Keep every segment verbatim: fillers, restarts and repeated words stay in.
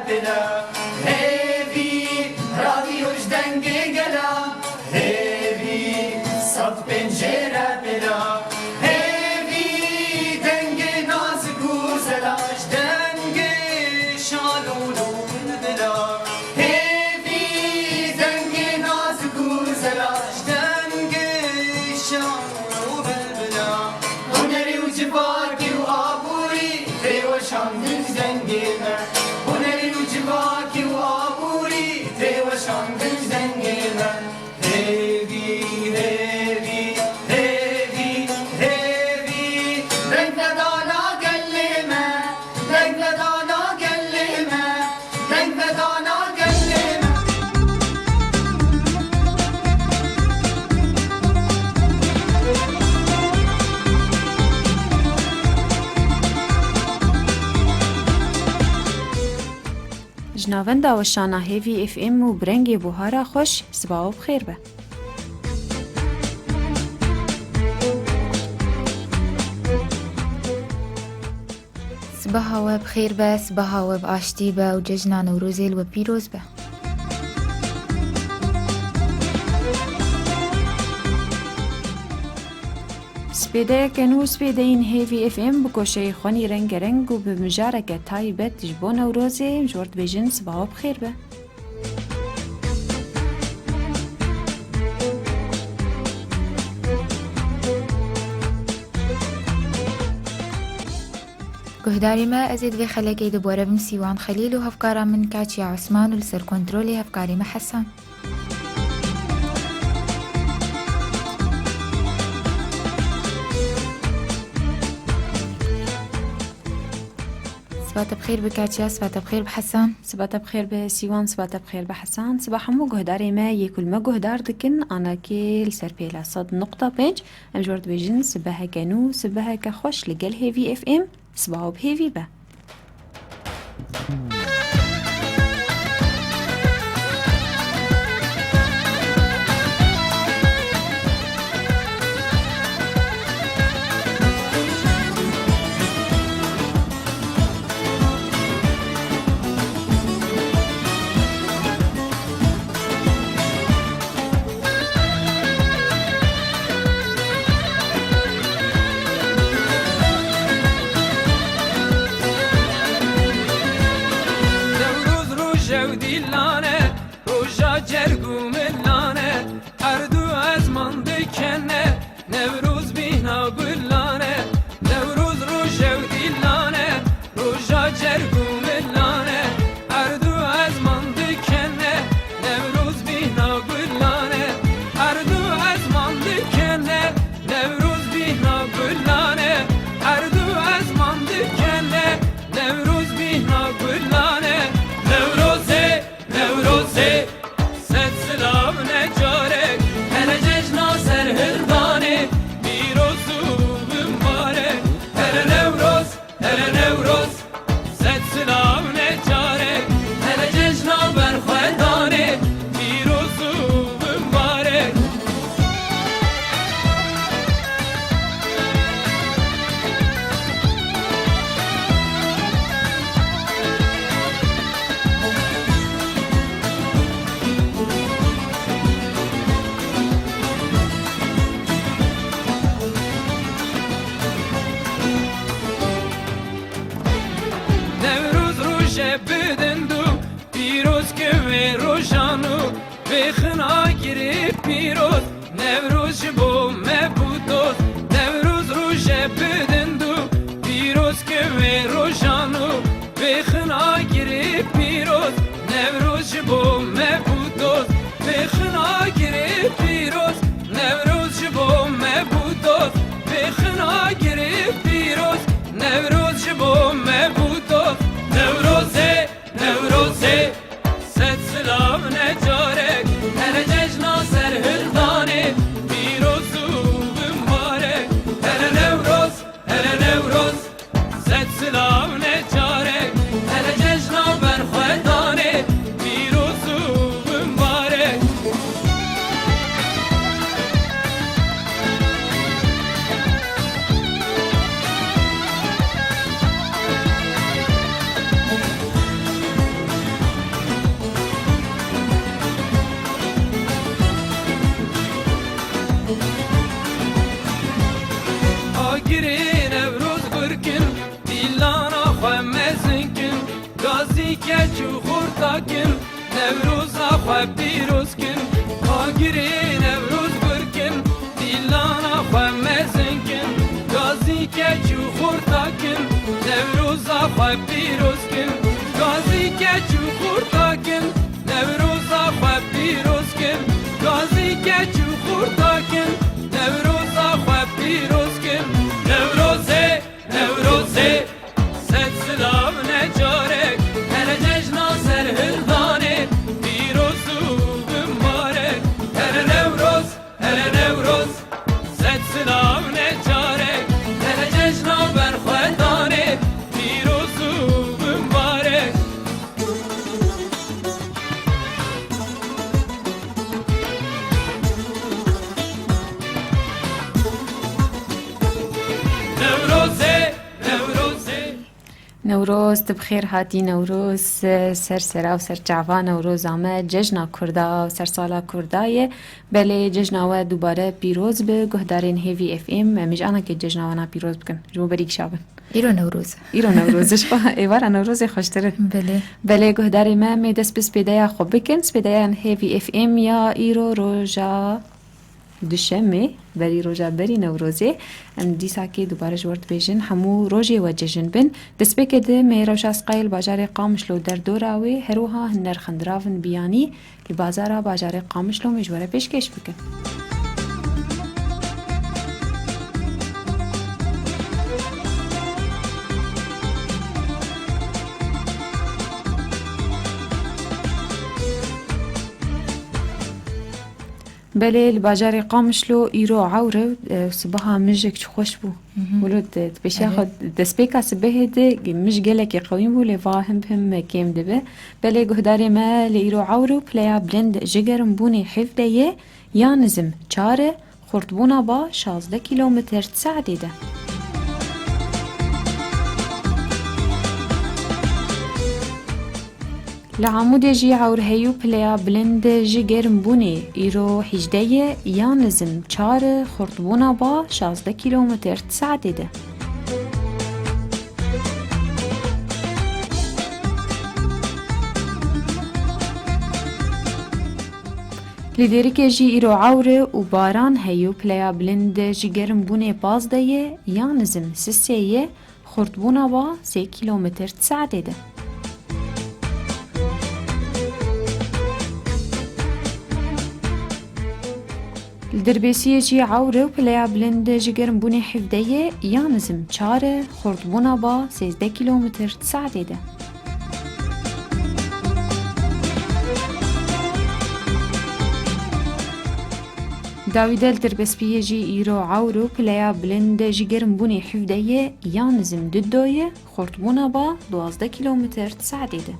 Bila, hêvî, radyo ji dengê gela, hêvî, sed pêncêre bila, hêvî, dengê nazik û zela ji dengê şalo û bilbila, hêvî, dengê nazik û zela ji dengê şalo û bilbila, hunerî û civakî û aborî tê weşandin ji dengê me. Hunerî û civakî û aborî tê weşandin ji dengê me. Hêvî, hêvî, hêvî, hêvî, deng vedana gelê me, deng vedana gelê me, deng vedana gelê me. Ji navenda weşana Hêvî F M û bi rengê buhara xweş, sibawa bi xêr be. Sibaha we bi xêr be, sibaha we bi aştî be û cejna Newrozê li we pîroz be. Spêdeyeke nû, spêdeyên Hêvî F M bi goşeyê xwenî rengereng û bi mijareke taybet ji bo Newrozê, em ji we re dibêjin sibawa bi xêr be. Guhdarê me, ez ê di vê xelekê de bi we re bim Sîwan Xelîl û hevkara min Kaçiya Osman û li ser kontrolê hevkarê me Hesan. Siba te bi xêr be Kaçiya, siba te bi xêr be Hesan. Siba te bi xêr be Sîwan, siba te bi xêr be Hesan. Siba hemû guhdarê me yê ku li me guhdar dikin, anakê li ser pêla sed nokta pênc. Em ji we re dibêjin sibeheke nû, sibeheke xweş li gel Hêvî F M. Sibawa bi hêvî be. Newroz roje û dîlan e, roja cerg û milan e, erd û ezman dikene, Newroz bîhna gulan e, Newroz roje û dîlan e, roja cerg û milan e, erd û ezman dikene, Newroz bîhna gulan e, erd û ezman dikene, Newroz bîhna gulan e, erd û ezman dikene, Newroz bîhna gulan e, Newrozê, Newrozê. Sed silav ne carek, hele cejna serhildanê, pîroz û bimbarek. Hele Newroz, hele Newroz. Sed silav ne carek, hele cejna berxwedanê, pîroz û bimbarek. Newroz roje bidin du, pîroz ke wê rojan û vê xina girê pîroz. Newroz ji bo me bû dost, Newroz roje bidin du, pîroz ke wê rojan û vê xina girê pîroz. Newroz ji bo me bû dost, vê xina girê pîroz. Newroz ji bo me bû dost, vê xina girê pîroz. Newroz ji bo me bû dost, Newrozê. Newrozê, sed silav ne carek, hele cejna serhildanê, pîroz Keç û xurta kin, Newroza xwe pîroz kin, agirê Newroz gur kin, dîlana xwe mezin kin, gazî keç û xurta kin, Newroza xwe pîroz kin, gazî keç û xurta kin, Newroza xwe pîroz kin, gazî keç û xurta kin, Newroza xwe pîroz kin. Newrozê, Newrozê, sed silav ne carek, here cejna serhildanê, pîroz û bimbarek. Here Newroz, here Newroz, sed silav ne carek, here cejna berxwedanê, pîroz û bimbarek. Newrozê, Newrozê. Newroz, tu bi xêr hatî Newroz, ser sera û ser çava Newroza me, cejna Kurda û sersala Kurda ye. Belê, cejna we dubare pîroz bi, guhdarên Hêvî F M, em jî anakê cejna we na pîroz bikin. Ji bo berî gişa bin. Îro Newroz e. Îro Newroz e, ji xwe êvara Newrozê xweştir e. Belê. Belê, guhdarê me, em ê dest bi spêdeya xwe bikin. Spêdeyan Hêvî F M ya îro roja Duşemê, berî roja berî Newrozê. Em dîsakê dubare ji we re dibêjin, hemû rojê we cejin bin. Destpêkê de me rewşa Sqayê li bajarê Qamişlo derdora wê, her wiha hin nerxindiravin biyanî li bazara bajarê Qamişlo me ji we re pêşkêş bikin. Belê, li bajarê Qamişlo îro ewr e, e, sibeha mijek çi xweş bû. Mhm. Wilo di, di pêşiya Erê. Xwe destpêka sibehê de mij gelekî qewîn bû, lê va him bi him kêm dibe. Belê, guhdarê me, lê îro ewr û pileya bilind ji germbûnê hevdeh ye, ya nizim çar e, xurtbûna ba şazdeh kîlometre di saetê de. Li Amûdê jî ewr heyû pileya bilind ji germbûnê îro hîjdeh ye, ya nizim çar e, xurtbûna ba şazdeh kîlometre di saetê de. Li Dêrikê jî îro ewr e û baran heyû pileya bilind ji germbûnê pazdeh ye, ya nizim sisê ye, xurtbûna ba sê kîlometre di saetê de. Li Dirbêsiyê jî ewr e û pileya bilind ji germbûnê hevdeh ye, ya nizim çar e, xurtbûna ba sêzdeh kîlometre di saetê de. Dawî de li Dirbespiyê jî îro ewr e û pileya bilind ji germbûnê hevdeh ye, ya nizim du do ye, xurtbûna ba duwazdeh kîlometre di saetê de.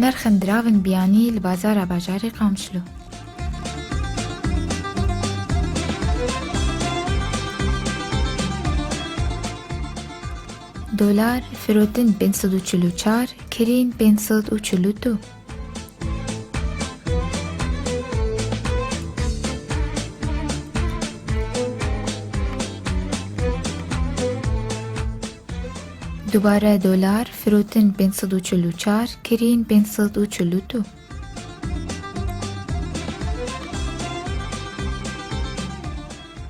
Nirxên diravên biyanî li bazara bajarê Qamişlo. Dolar firotin pênc sed û çil û çar, kirîn pênc sed û çil û du. Dubare dolar firotin pênc sed û çil û çar, kirîn pênc sed û çil û du.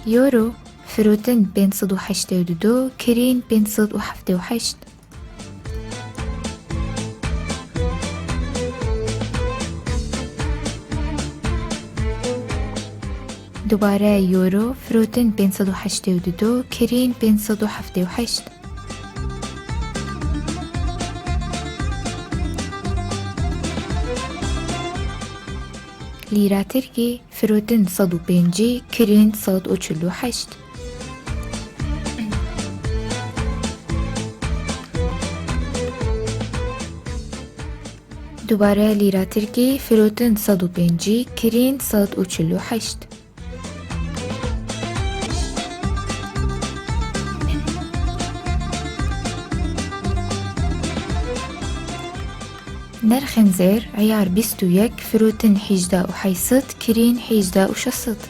Euro firotin pênc sed û heştê û du, kirîn pênc sed û heftê û heşt. Dubare euro firotin pênc sed û heştê û du, kirîn pênc sed û heftê û heşt. Lîra tirkî firotin sed û pêncî, kirîn sed û çil û heşt. Dubare lîra tirkî firotin sed û pêncî, kirîn sed û çil û heşt. Nirxên zêr, eyar bîst û yek, firotin hejde û heyt sed, kirîn hejde û şeş sed.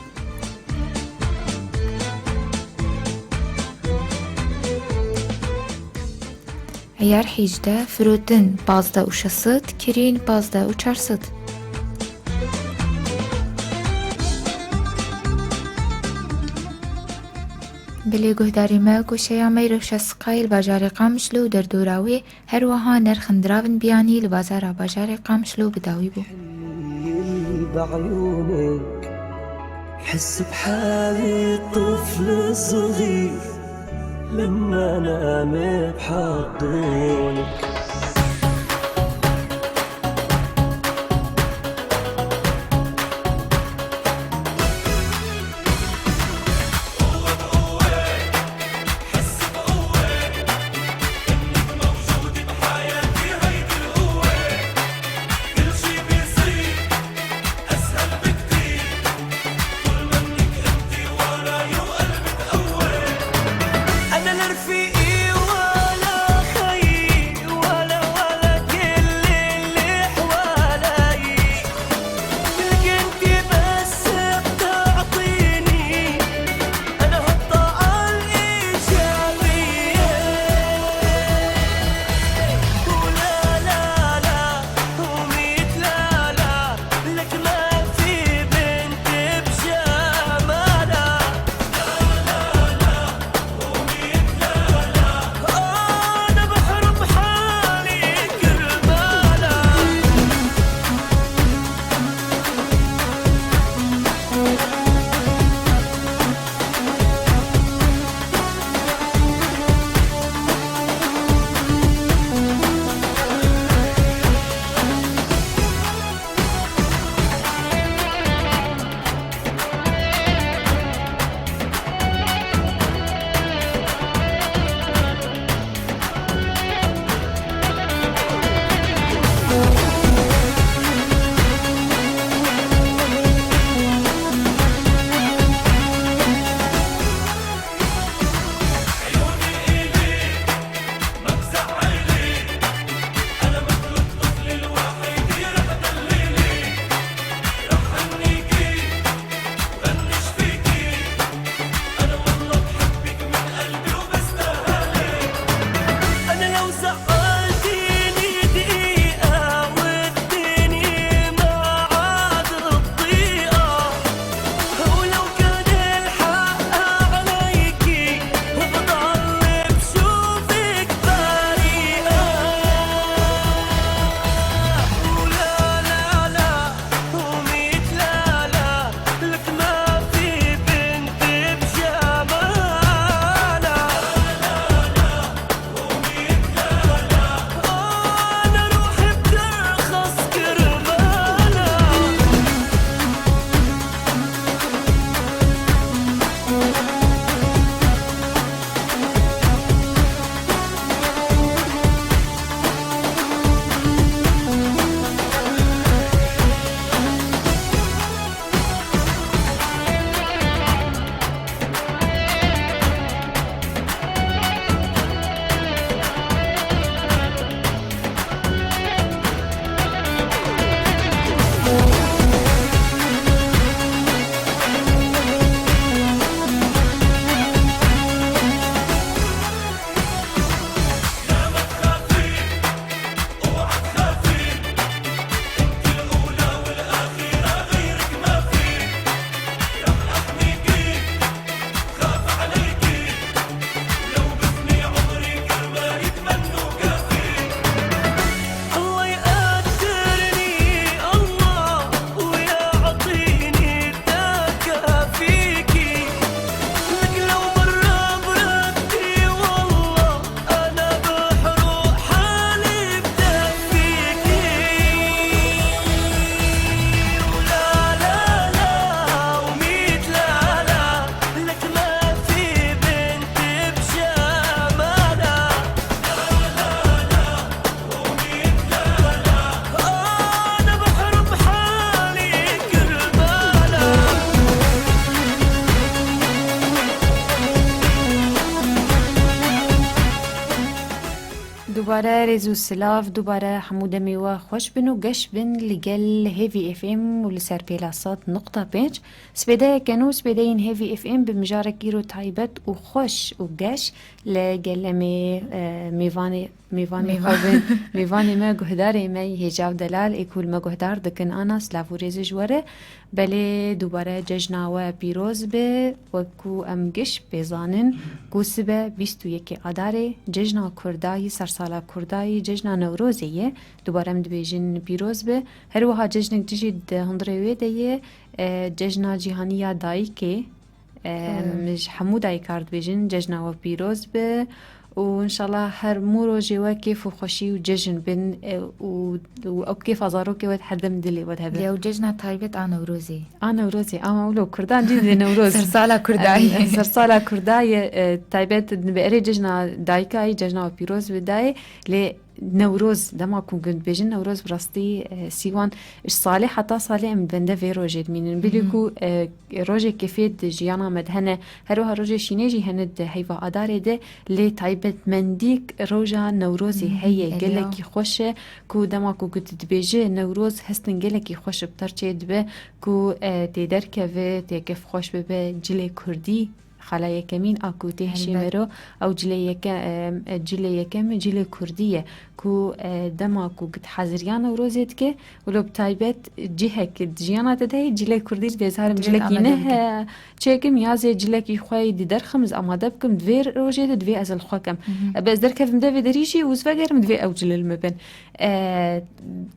Eyar hîjdeh, firotin pazdeh û şeş sed, kirîn pazdeh û çar sed. Belê guhdarî me, goşeya me rewşa Siqayê li bajarê Qamişlo û derdora wê, her wiha nerxên diravên biyanî li bazara bajarê Qamişlo bi dawî bû. بعيونك، حس بحالي طفل صغير لما انام بحضنك. Dubare rêz û silav, dubare hemû demê we xweş bin û geş bin li gel Hêvî F M û li ser pêla sed nokta pênc. Spêdeyeke nû, spêdeyên Hêvî F M bi mijarek îro taybet û xweş û geş li gel em ê, e, mêvanê Mêvanê xwe bin, mêvanê me, guhdarê me, hêja û delal ê ku li me guhdar dikin, ana silav û rêzê ji we re. Belê dubare cejna we pîroz be, wekû em giş pê zanin ku sibe bîst û yekê Adarê cejna Kurdayî, sersala Kurdayî, cejna Newrozê ye. Dubare em dibêjin pîroz be. Her wiha cejnek din jî di hundirê wê de ye, e, cejna cîhanî ya dayikê. Em ji hemû dayikar dibêjin cejna we pîroz be û înşallah her mû rojê we kêf û xweşî û cejn bin, e, û, û ew kêfa zarokê we her dem dilê we de hebe. Lê ew cejna taybet a Newrozê. A Newrozê, ama wilo Kurdan cî dê Newroz. Sersala Kurda ye. Sersala Kurda ye, e, taybet bi erê cejna dayika yî, cejna we pîroz be dayê. Lê Newroz, dema ku dibêjin Newroz, bi rastî, e, Sîwan ji salê heta salê em bende vê rojê dimînin. Bilî ku, e, rojê kêfê di jiyana me de hene, her wiha rojê şînê jî hene di heyva Adarê de, lê taybetmendî roja Newrozê heye, gelekî xweş e ku dema ku tu dibêjî Newroz, hestin gelekî xweş bi te re çê dibe ku, e, tê derkeve, tê kêfxweş bibe, cilê Kurdî. Xala yekemîn a ku tê hişê me ro, ew cilê yeke-, e, cilê yekem e, cilê Kurdî ye. Ku, e, dema ku git haziriya Newrozê dike, wilo bi taybet cihek di jiyana te de heye, cilê Kurdî, dibê ez herim cilekî ne he, çêkim ya zê cilekî xwe yî di derxim, ez amade bikim, di vê rojê de divê ez li xwe kem. Ebe ez derkevim devê derî jî û ez vegerim, divê ew cilê li me bin. E,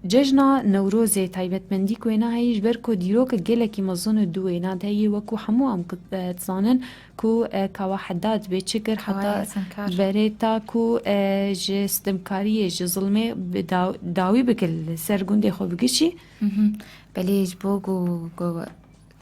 cejna Newrozê taybetmendî ku wêna heye, ji ber ku dîroke gelekî mezin û di wêna de heye, wekû hemû em ku, e, dizanin ku, e, Kawa Heddad bê çi kir, heta berê ta ku, e, ji sitemkariyê, ji zilmê bi daw-, dawî bike, li ser gundê xwe bigişî. Belê ji bo ku, ku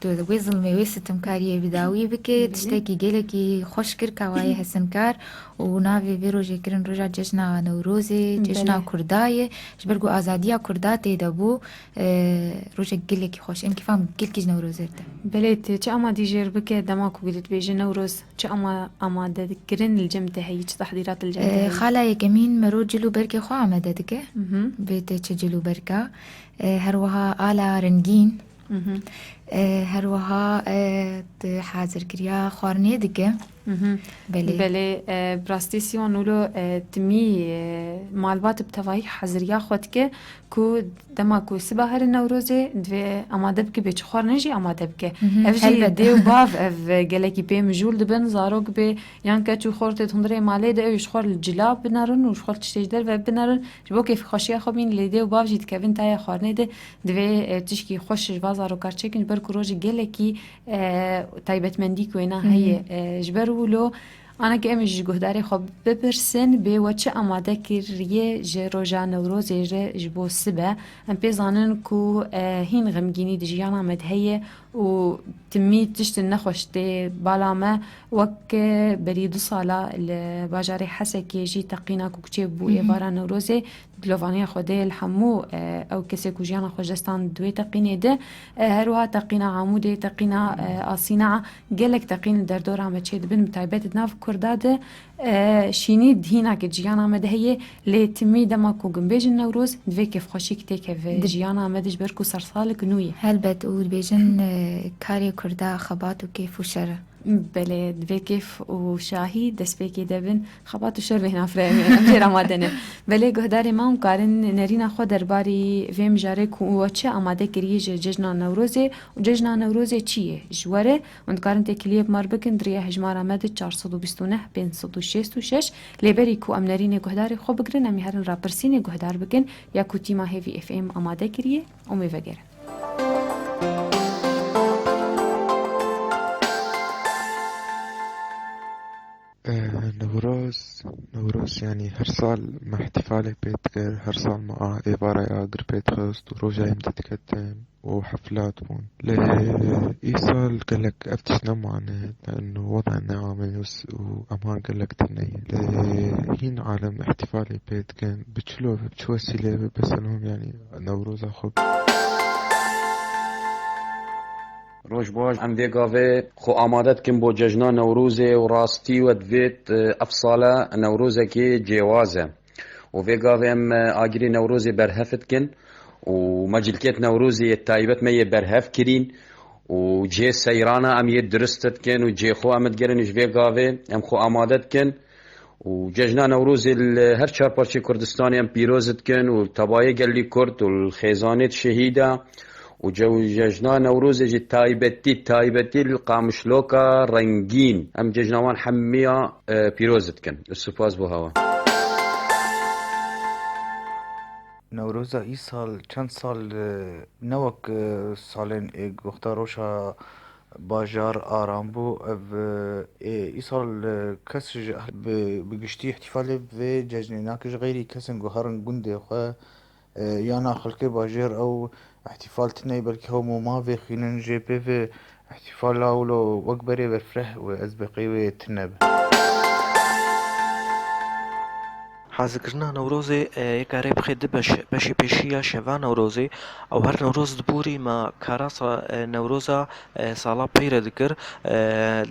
tu wê zilmê, wê sitemkariyê bi dawî bike, tiştekî gelekî xweş kir Kawayê Hesinkar û navê vê rojê kirin roja cejna Newrozê, cejna Kurda ye. Ji ber ku azadiya Kurda tê de bû, e, rojek gelekî xweş. Em kêfa me gelkî ji Newrozê re tê. Belê, tu çi amadî jêr bike dema ku dibêje Newroz, çi ama-, amadekirin li cem te heyî, çi tehdîrat li cem te heyî? E, xala yekemîn me ro cil û berkê xwe amade dike. Bê te çi cil û berka. E, her wiha ala rengîn. E, her wiha, e, hazirkiriya xwarinê dike. Belê. Belê, e, bi rastî Sîwan wilo, e, timî, e, malbat bi tevahî haziriya xwe dike ku dema ku siba here Newrozê divê amade bike, bê çi xwarine jî amade bike. Ev jî dê û bav, ev gelekî pê mijûl dibin, zarok bê yan keç û xort ê di hundirê malê de ew ji xwe li cila binerin û ji xwe li tiştê ji derve binerin. Ji bo kêfxweşiya xwe bîn lê dê û bav jî dikevin taya xwarinê de. Divê, e, tişkî xweş ji va zarokar çêkin, ji ber ku rojê gelekî, e, taybetmendî ku wêna heye. E, ji ber wilo, aneke em ji guhdarê xwe bipirsin, bê we çi amade kiriye ji roja Newrozê re ji bo sibe? Em pê zanin ku, e, hîn xemgînî di jiyana me de heye û timî tiştin nexweş tê bala me. Wek, e, berî du sala li bajarê Hesekê jî teqîna ku çêbû êvara Newrozê, dilovaniya Xwedê li hemû, e, ew kesê ku jiyana xwe ji dest dan di wê teqînê de, e, her wiha teqîna Amûdê, teqîna, e, Asîna, gelek teqîn li derdora me çêdibin, bi taybet di nav Kurda de, e, şînî di hînakê jiyana me de heye, lê timî dema ku ginbêjin Newroz, divê kêfxweşîk têkeve jiyana me de ji ber ku sersalik nû ye. Helbet û dibêjin, e, karê Kurda xebat û kêf û şer e. Belê, divê kêf û şahî destpêkê de bin, xebat û şer bêhna fireyê, em jê re amade ne. Belê, guhdarê me, hûn karin nerîna xwe derbarî vê mijarê ku we çi amade kiriye ji cejna Newrozê û cejna Newrozê çi ye ji we re, hûn dikarin têkiliyê bi me re bikin di riya hejmara me de çar sed û bîst û neh pênc sed û şêst û şeş. Lê berî ku em nerînê guhdarê xwe bigirin, em ê herin rapirsînê guhdar bikin ya ku tîma Hêvî F M amade kiriye. Em ê vegerin. Eh, Newroz, Newroz, yanî her sal me îhtîfalê pê dikir, her sal me a êvara ya agir pê dixist û roja yê em didiketin û heflat bûn. Lê îsal gelek ev tişt nemane, leno weda neame û s-, û em han gelek tune ye. Lê hîn alem îhtîfalê pê dikin. Bi çilo ve, bi çi wesîlê ve, beselhom, yanî Newroza xwe. Roj baş, em vê gavê xwe amade dikin bo cejna Newrozê û rastî we divêt, e, ev sale Newrozekê cêwaz e. Û vê gavê em, e, agirê Newrozê berhev dikin û mecilkêt Newrozê yê taybet me yê berhev kirîn û cê seyrana em yê dirist dikin û cê xwe em digerin ji vê gavê em xwe amade dikin. Û cejna Newrozê li her çar parçeyê Kurdistanê em pîroz dikin û tebayê gelî Kurd û li xêzanê şehîda û ce-, cejna Newrozê jî taybetî, taybetî li Qamişloka Rengîn em cejna wan hemiya, e, pîroz dikin. Spas bo hewa. Newroza îsal çend sal, e, ne wek, e, salên, e, wexta roja bajar aram bû. Ev, e, îsal, e, kes ji bi, bi giştî îhtîfalê vê cejnê nake, ji xeyrî kesên ku herin gundê xwe, e, yana xelkê bajêr ew îhtîfal tine, belkî hew moma vêxînin jê pê vê îhtîfala wilo wek berê berfireh û ez beqê wê tine be. Hazirkirina Newrozê, e, yê karê bixê du beş, beşê pêşî ya şeva Newrozê, ew her Newroz diborî me kara sa-, e, Newroza, e, sala peyre dikir. E,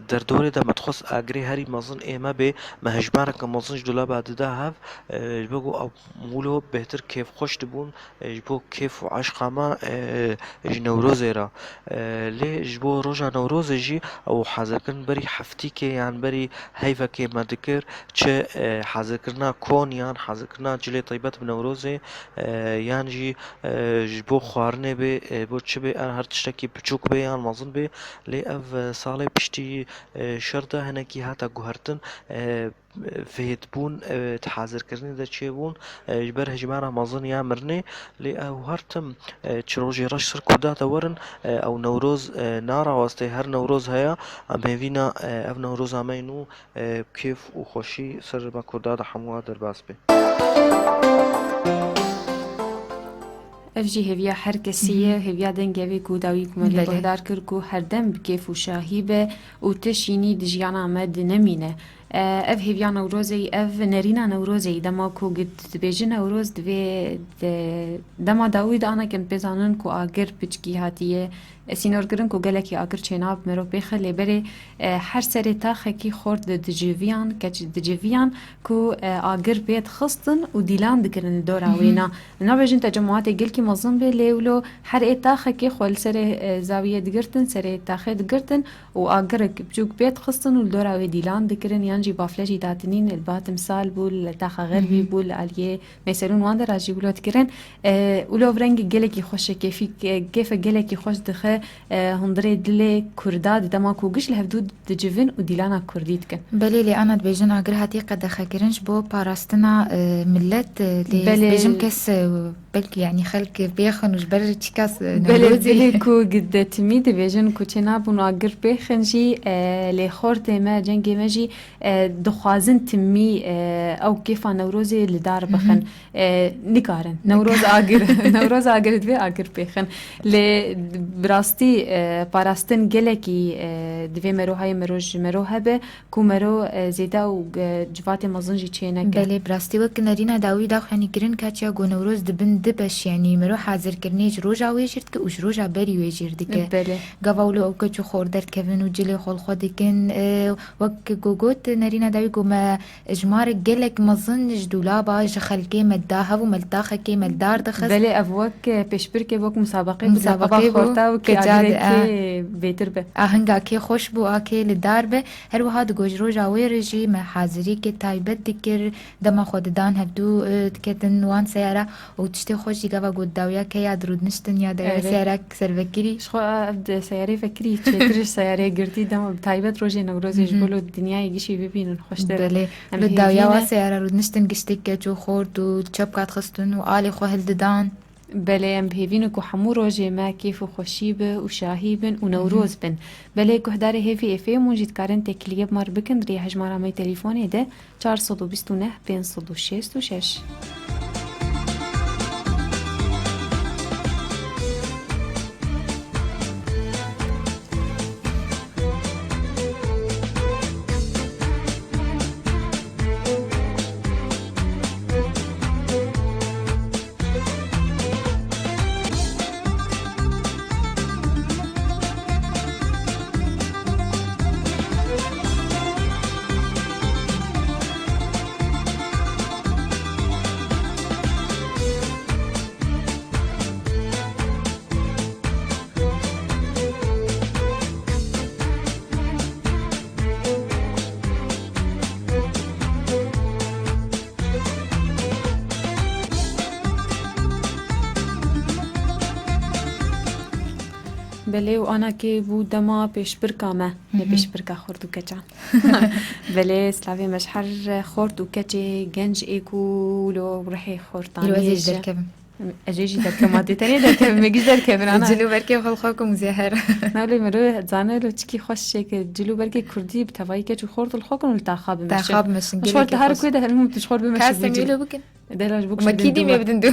derdorê de me dixwest agirê herî mezin ê me bê, me hejmareke mezin ji dolaba dida hev, e, ji bo ku ew wilo bêhtir kêfxweş dibûn, e, ji bo kêf û eşqa me, e, ji Newrozê re. E, lê ji bo roja Newrozê jî ew hazirkirin berî heftîkê yan berî heyvekê me dikir, çi, e, hazirkirina kon yan hazirkirina cilê taybet bi Newrozê, e, yan jî, e, ji bo xwarinê bê, e, bo çi bê, her tiştekî piçûk bê yan mezin bê. Lê ev, e, salê piştî, e, şer de hinekî hate guhertin, e, fêdbûn, e, di hazirkirinê de çêbûn, e, ji ber hejmara mezin ya mirinê, lê ew her tim, e, çi rojê reş ser Kurda de werin, e, ew Newroz, e, narawestê, her Newroz heye, em hêvî ne, e, ev Newroza me yê nû, e, bi kêf û xweşî ser me Kurda de hemû derbas bê. Ev jî hêviya her kesî ye, hêviya dengê vê ku dawî ku me lê guhdar kir ku herdem bi kêf û şahî be û tişînî di jiyana me de nemîne. E, ev hêviya Newrozê yî, ev nerîna Newrozê yî, dema ku dibêjin Newroz divê de, dema dawî de ana kin pê zanin ku agir piçkî hatiye, e, sînorkirin ku gelekî agir çênabe mero pêxe, lê berê, e, her serê taxekî xort di diciviyan, keç diciviyan ku, e, agir pê dixistin û dîlan dikirin li dora wê na. Nabêjin te cemaatê gelkî mezin bê, lê wilo her ê taxekê xwe li serê, e, zaviyê digirtin, serê taxê digirtin û agirek biçûk pê dixistin û li dora wê dîlan dikirin, yan jî bafle jî datinîn, li ba timsal bû, li taxa xerbî bû, li aliyê mêserûn wan de re jî wilo dikirin. E, wilo rengê gelekî xweş e, kêfî, kêfe gelekî xweş dixe, e, hundirê dilê Kurda di dema ku giş li hevdû dicivin û dîlana Kurdî dikin. Belê, lê ana dibêjin agir hatiye qedexekirin ji bo parastina, e, millet, e, lê Belê. dibêjim kes, e, belkî, yanî, xelk bêxin û ji ber çikas, e, Belê, Newrozê. Dilê ku gi-, de timî dibêjin ku çênabûn agir pêxin jî, e, lê xortê me, cengê me jî, e, dixwazin timî, e, ew kêfa Newrozê li dar bixin. E, nikarin. Newroz agir, Newroz agir divê agir pêxin. Lê bi rastî, e, parastin gelekî, e, divê merohayê mero ji mero hebe. Ku mero, e, zêde û, e, civatê mezin jî çê neke. Belê, bi rastî wek nerîna dawî daxuyanî kirin, ka çiya ku Newroz dibin du beş, yanî mero hazirkirinê ji roja wê jî dike û ji roja berî wê jî dike. Belê. Gava wilo ew keç û xor derdikevin û cilê xwe li xwe dikin. E, wek ku got nerîna dawî ku me jimarek gelek mezin ji dûlaba, ji xelkê me da hev û me li taxekê me li dar dixist. Belê, ev wek, e, pêşbirkê, wek musabeqê bû, Musabeqê gava bû, xorta û kê kê ca agirê di, kê a. bêtir be. Ahinga kê xweş bû, a kê li dar be. Her wiha digot ji roja wê re jî me hazirîkê taybet dikir, dema xwe didan hevdû, e, diketin wan seyara û tiştê xweş jî gava got dawiya ke ya dirûdniştin ya dawiya Erê. seyara servekirî. Ji xwe ev di seyarê vekirî çêtir ji seyarê girtî dema bi taybet rojê Newrozê ji Mhm. bo lo dinyayê gişî bibînin xweştir. Belê. Em Li dawiya hêvî wa ne. seyara rûdniştin giştê keç û xort û çepka dixistin û alê xwe hildidan. Belê, em bi hêvî ne ku hemû rojê me kêf û xweşî be û şahî bin û Newroz bin. Belê, guhdarê hêvî F M hûn jî dikarin têkiliyê bi me re bikin di rêya hejmara me yê telefonê de çar sed û bîst û neh pênc sed û şêst û şeş. Belê û anakê bû dema pêşbirka me, ne pêşbirka xort û keçan. Belê, slavê me ji her xort û keçê genc ê ku lo rihê xortan Îro ez ê jî derkevim. Ez ê jî derkevim, ma dê tenê derkevim, me giş derkevin ana. Cil û berkê xwe li xwe kim û zêher. Na lê mero zane lo çikî xweş çêkir. Cil û berkê kurdî bi tevayî keç û xort li xwe kin û li taxa bimeşin. Taxa bimeşin, Ji xwe gelekî te her xweş. Ku de helmûm tu ji xwe bimeşin. Kas te mêlo bikin. Dela ji bo Û me kî dî me bidin du.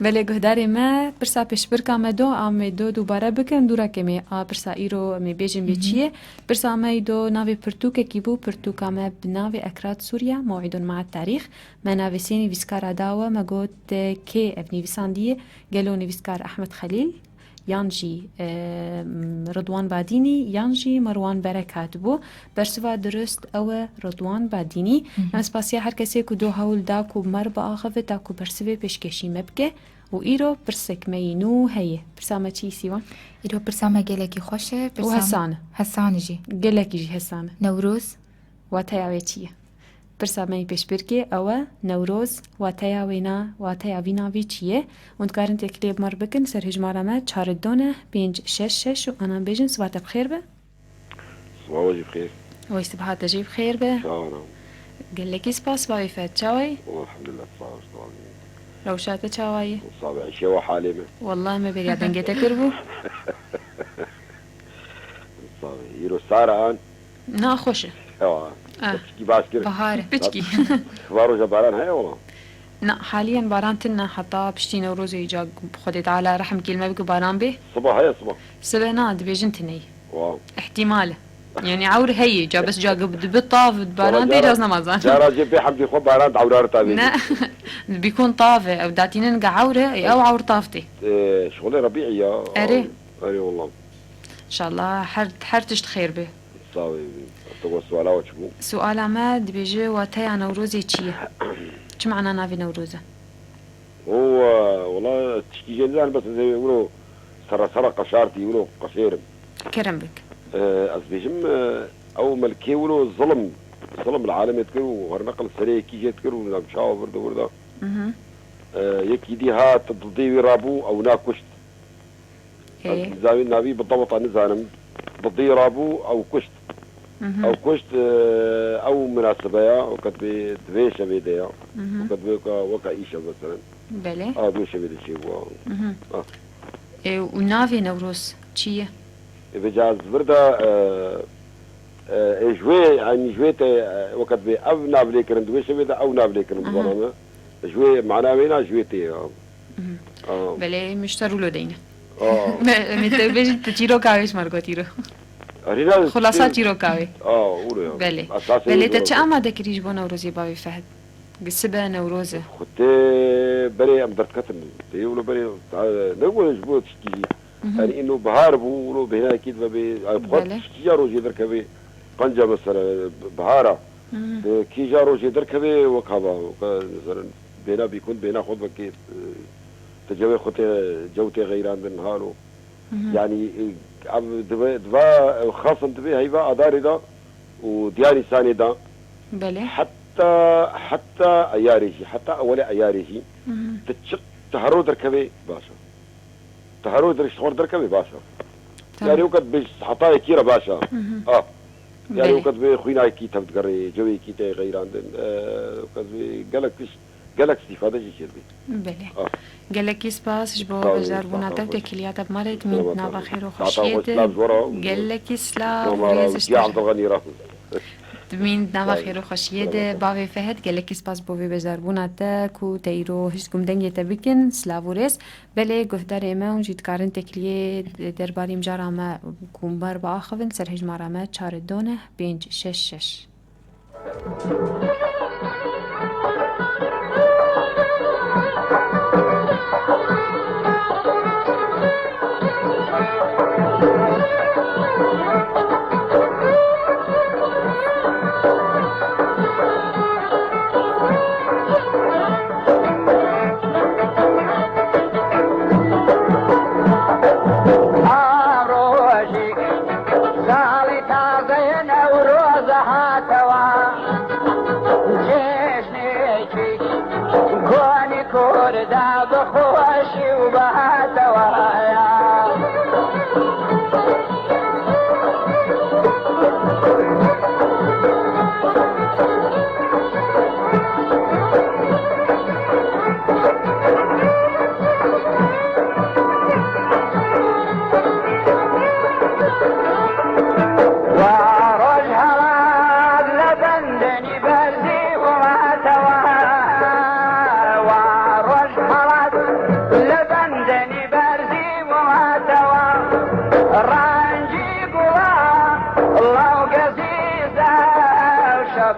Belê guhdarê me, pirsa pêşbirka me do, a me do dubare bikin, dûra kemê. A pirsa îro em ê bêjin bê çi ye? Pirsa me î do navê pirtûkekî bû, pirtûka me bi navê Ekrat Sûriye, Mewîdun Ma'a Tarîx. Me navê sê nivîskara dawe, me got, e, kê ev nivîsandiye? Gelo nivîskar Ahmet Xelîl? Yan jî, e, Ridwan Badînî, yan jî Merwan Berekat bû. Bersiva dirust ew e Ridwan Badînî. Em spasiya her kesê ku do hewl da ku me re biaxive ta ku bersivê pêşkêşî me bike. Û îro pirsek me yî nû heye. Pirsa me çi yî Sîwan? Îro pirsa me gelekî xweş e. Û pirsa me hesan e. Hesan e jî. Gelekî jî hesan e. Newroz? Wateya wê çi ye? Pirsa me yî pêşbirkê ew e, Newroz, wateya wê na, wateya vî navî çi ye? Hûn dikarin têkiliyê bi me re bikin ser hêjmara me çar du neh pênc şeş şeş û anan bêjin siba te bi xêr be. Siba we jî bi xêr. Wey siba te jî bi xêr be. Çawa ne? Gelekî spas, bavê Fehd çawa yî? Elhamdulillah, sağ ol, sağ ol. Rewşa te çawa yî? Sabe, eşê we halê me. Wallah me bêriya dengê te kiribû. Sabe, îro sar an. Na xweş e. Ewa. Ah. Piçkî baş kir. Bahar e. Piçkî. Siva roja baran heye wala. Na, haliyen baran tine, heta piştî Newrozê îca Xwedê Teala rehm kî li me bike baran bê. Siba heye siba. Sibe na, dibêjin tineyî. Wow. Îhtîmal e. Yani ewr heye, ca bes ca dibe tav baran tê, raz namazan. Cara jê bê hemdî xwe baran ewrar tav. Ne. Bîkon tav e, ew datînin ga ewr e, ew ewr tav tê. Ee, şixulê Rebî'î ya. Erê. Erê wallah. İnşallah her, her tişt xêr bê. Sağ ol. Te got suala we çi bû? Suala me dibêje wateya Newrozê çi ye? Çi mana navê Newroz e? O, e, wala tişkî jê nizanim, bes ez ê wilo serre serre qeşartî, wilo qeşêrim. Kerem bik. E, ez bêjim, e, ew melkê wilo zilim, zilim li alemê dikir û herneqil serê yekî jê dikir û nizam çawa vir de wir de. Mhm. E, yekî dî hat didê wî rabû, ew na kuşt. Ez Ê. Nizavî navî bi dewta nizanim. Didî rabû, ew kuşt. Mhm. Ew kuşt, e, ew minasibe ya, weke dibê di vê şevê de ya. Mhm. Weke dibê weka, weka îşev meselen. Belê. A, di vê şevê de çêbû. Mhm. Ah. Ê, û navê Newroz çi ye? Ê, vêca ez vir de, e, e, ê, ji wê, yanî ji wê te, e, weke dibê ev nav lê kirin, di vê şevê de ew nav lê kirin, aha, dibana me. Ji wê mana wê na ji wê tê ya. Mhm. Aa. Belê, min ji te rûlo deyne. Aa. Me, me te bêjî, tu çîroka wê ji me re got îro. Erê na, xulasa çîroka wê. Aa, wilo ya. Belê. Esasê wê. Belê, te çi amade kirî ji bo Newrozê bavê Fehd? Sibe Newroz e. Xwedê berê em derdiketin. Tê wilo berê, ta, ne wilo ji bo tiştî jî. Mhm. Yani îno bihar bû, wilo bêhnayekî dibe bê, yani xwe, belê, tiştî ya rojê derkevê. Qenca mesela, bihara. Mhm. Di kîja rojê derkevê wek hava, wek, mesela, bêhna bîkund, bêhna xwe vekê, e, te cewê xwe tê, cew tê xeyrandin halo. Mhm. Yani, e, ev dibe, dibe, e, xasin dibe heyva adarê de û diya nîsanê de. Belê. Heta, heta eyarê jî, heta ewelê eyarê jî. Mhm. Ti çiq, ti hero derkevê baş e. Tu her roj dirêj xwar derkevê baş e. Tamam. Yani weke dibêj heta yekî re baş e. Mhm. Ah. Yani, belê, weke dibê xwînayekî tev digerê, cewekî tê xeyrandin, e, weke dibê gelek tişt, gelek îstîfade jî çêdibê. Belê. Ah. Gelekî spas ji bo beşdarbûna te û têkiliya te bi me re. Selamet. Dimîn nava xêr û xweşiyê de. Gelekî silav û rêz ji te re. Dimîn nava xêr û xweşiyê de. Selamet. Bavê Fehd, gelekî spas bo vê beşdarbûna te ku te îro hişt ku em dengê te bikin. Silav û rêz. Belê, guhdarê me, hûn jî dikarin têkiliyê derbarê mijara me ku me re biaxivin ser hejmara me çar du neh pênc şeş şeş. Arojî salî tazeyê Newroz hatewa, cejnekî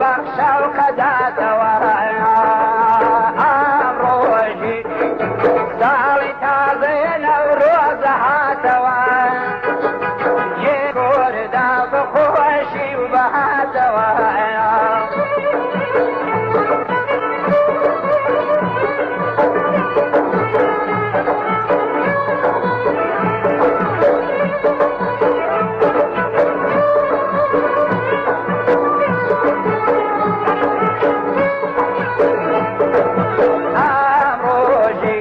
بەخشە و قەداتەوە ئەمڕۆژی ساڵی تازەیە نەورۆز هاتەوە، جێ کوردا بەخۆشی و بەهاتەوە. ئەمڕۆژی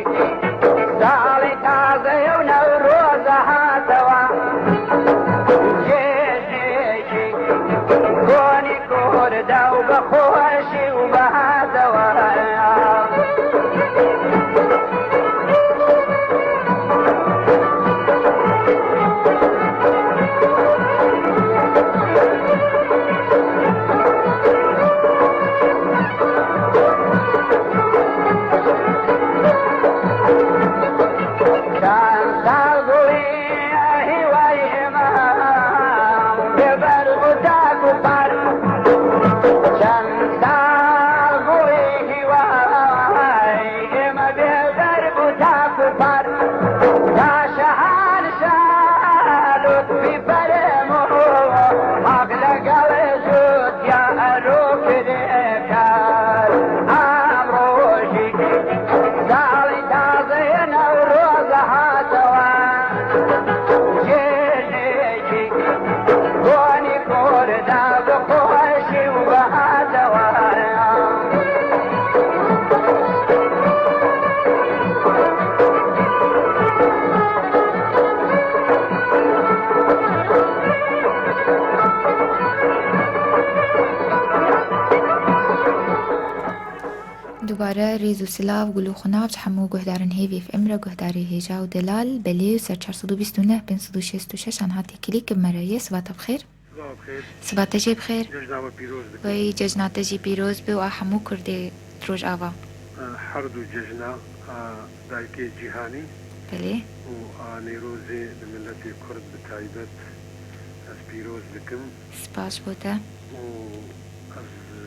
ساڵی تازەیە و نەورۆزە هاتەوە، جێژێکی کۆنی کوردا و بەخۆشی و بەهاتەوە. چەند ساڵ گوڵی هیوای ئێمە بێ بەرگ و تاک و پار، چەند ساڵ گوڵی هیوای ئێمە بێ بەرگ و تاک و پار، تا شەهان شالوت بیبەرێم و حەق لەگەڵ جوتیا ئەرۆ کرێکار. ئەمڕۆژی ساڵی تازەیە نەورۆزە هاتەوە، جێژێکی کۆنی کوردا بەخۆشی و بەهاتەوە. دوباره rêz û silav, gul û xunav ji hemû guhdarên Hêvî F M re, guhdarê hêja û delal, belê û ser çar sed û bîst û neh, pênc sed û şêst û şeş an hatê kilî ki me re ye. Siba te bi xêr. Siba bi xêr. Siba te jê bi xêr. Cejna we pîroz dikim. Wey cejna te jî pîroz be û a hemû Kurdê Rojava. Her du cejna, a dayikê cîhanî Belê. û a Nêrozê li miletê Kurd bi taybet ez pîroz dikim. Spas bo te. Û ez, e,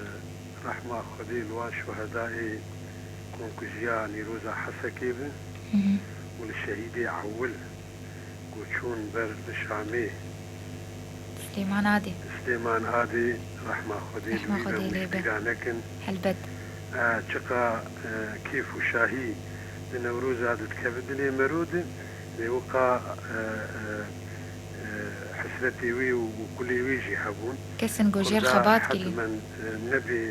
rehma Xwedê li wan şuhedayê komkujiya Nîroza Hesekê bi Hı hı. û li şehîdê ewil ku çûn ber li Şamê. Silêman Adê. Silêman Adê, rehma Xwedê li Rehma wî be Xwedê û lê be. Ji bîra nekin. Helbet. E, çiqa, e, kêf û şahî di Newroza de dikeve dilê mero de, lê wiqa, e, e, e, hesretê wî û, û kulê wî jî hebûn. Kesên ku jêr Kurda xebat kirî. Hetimen, e, nebê,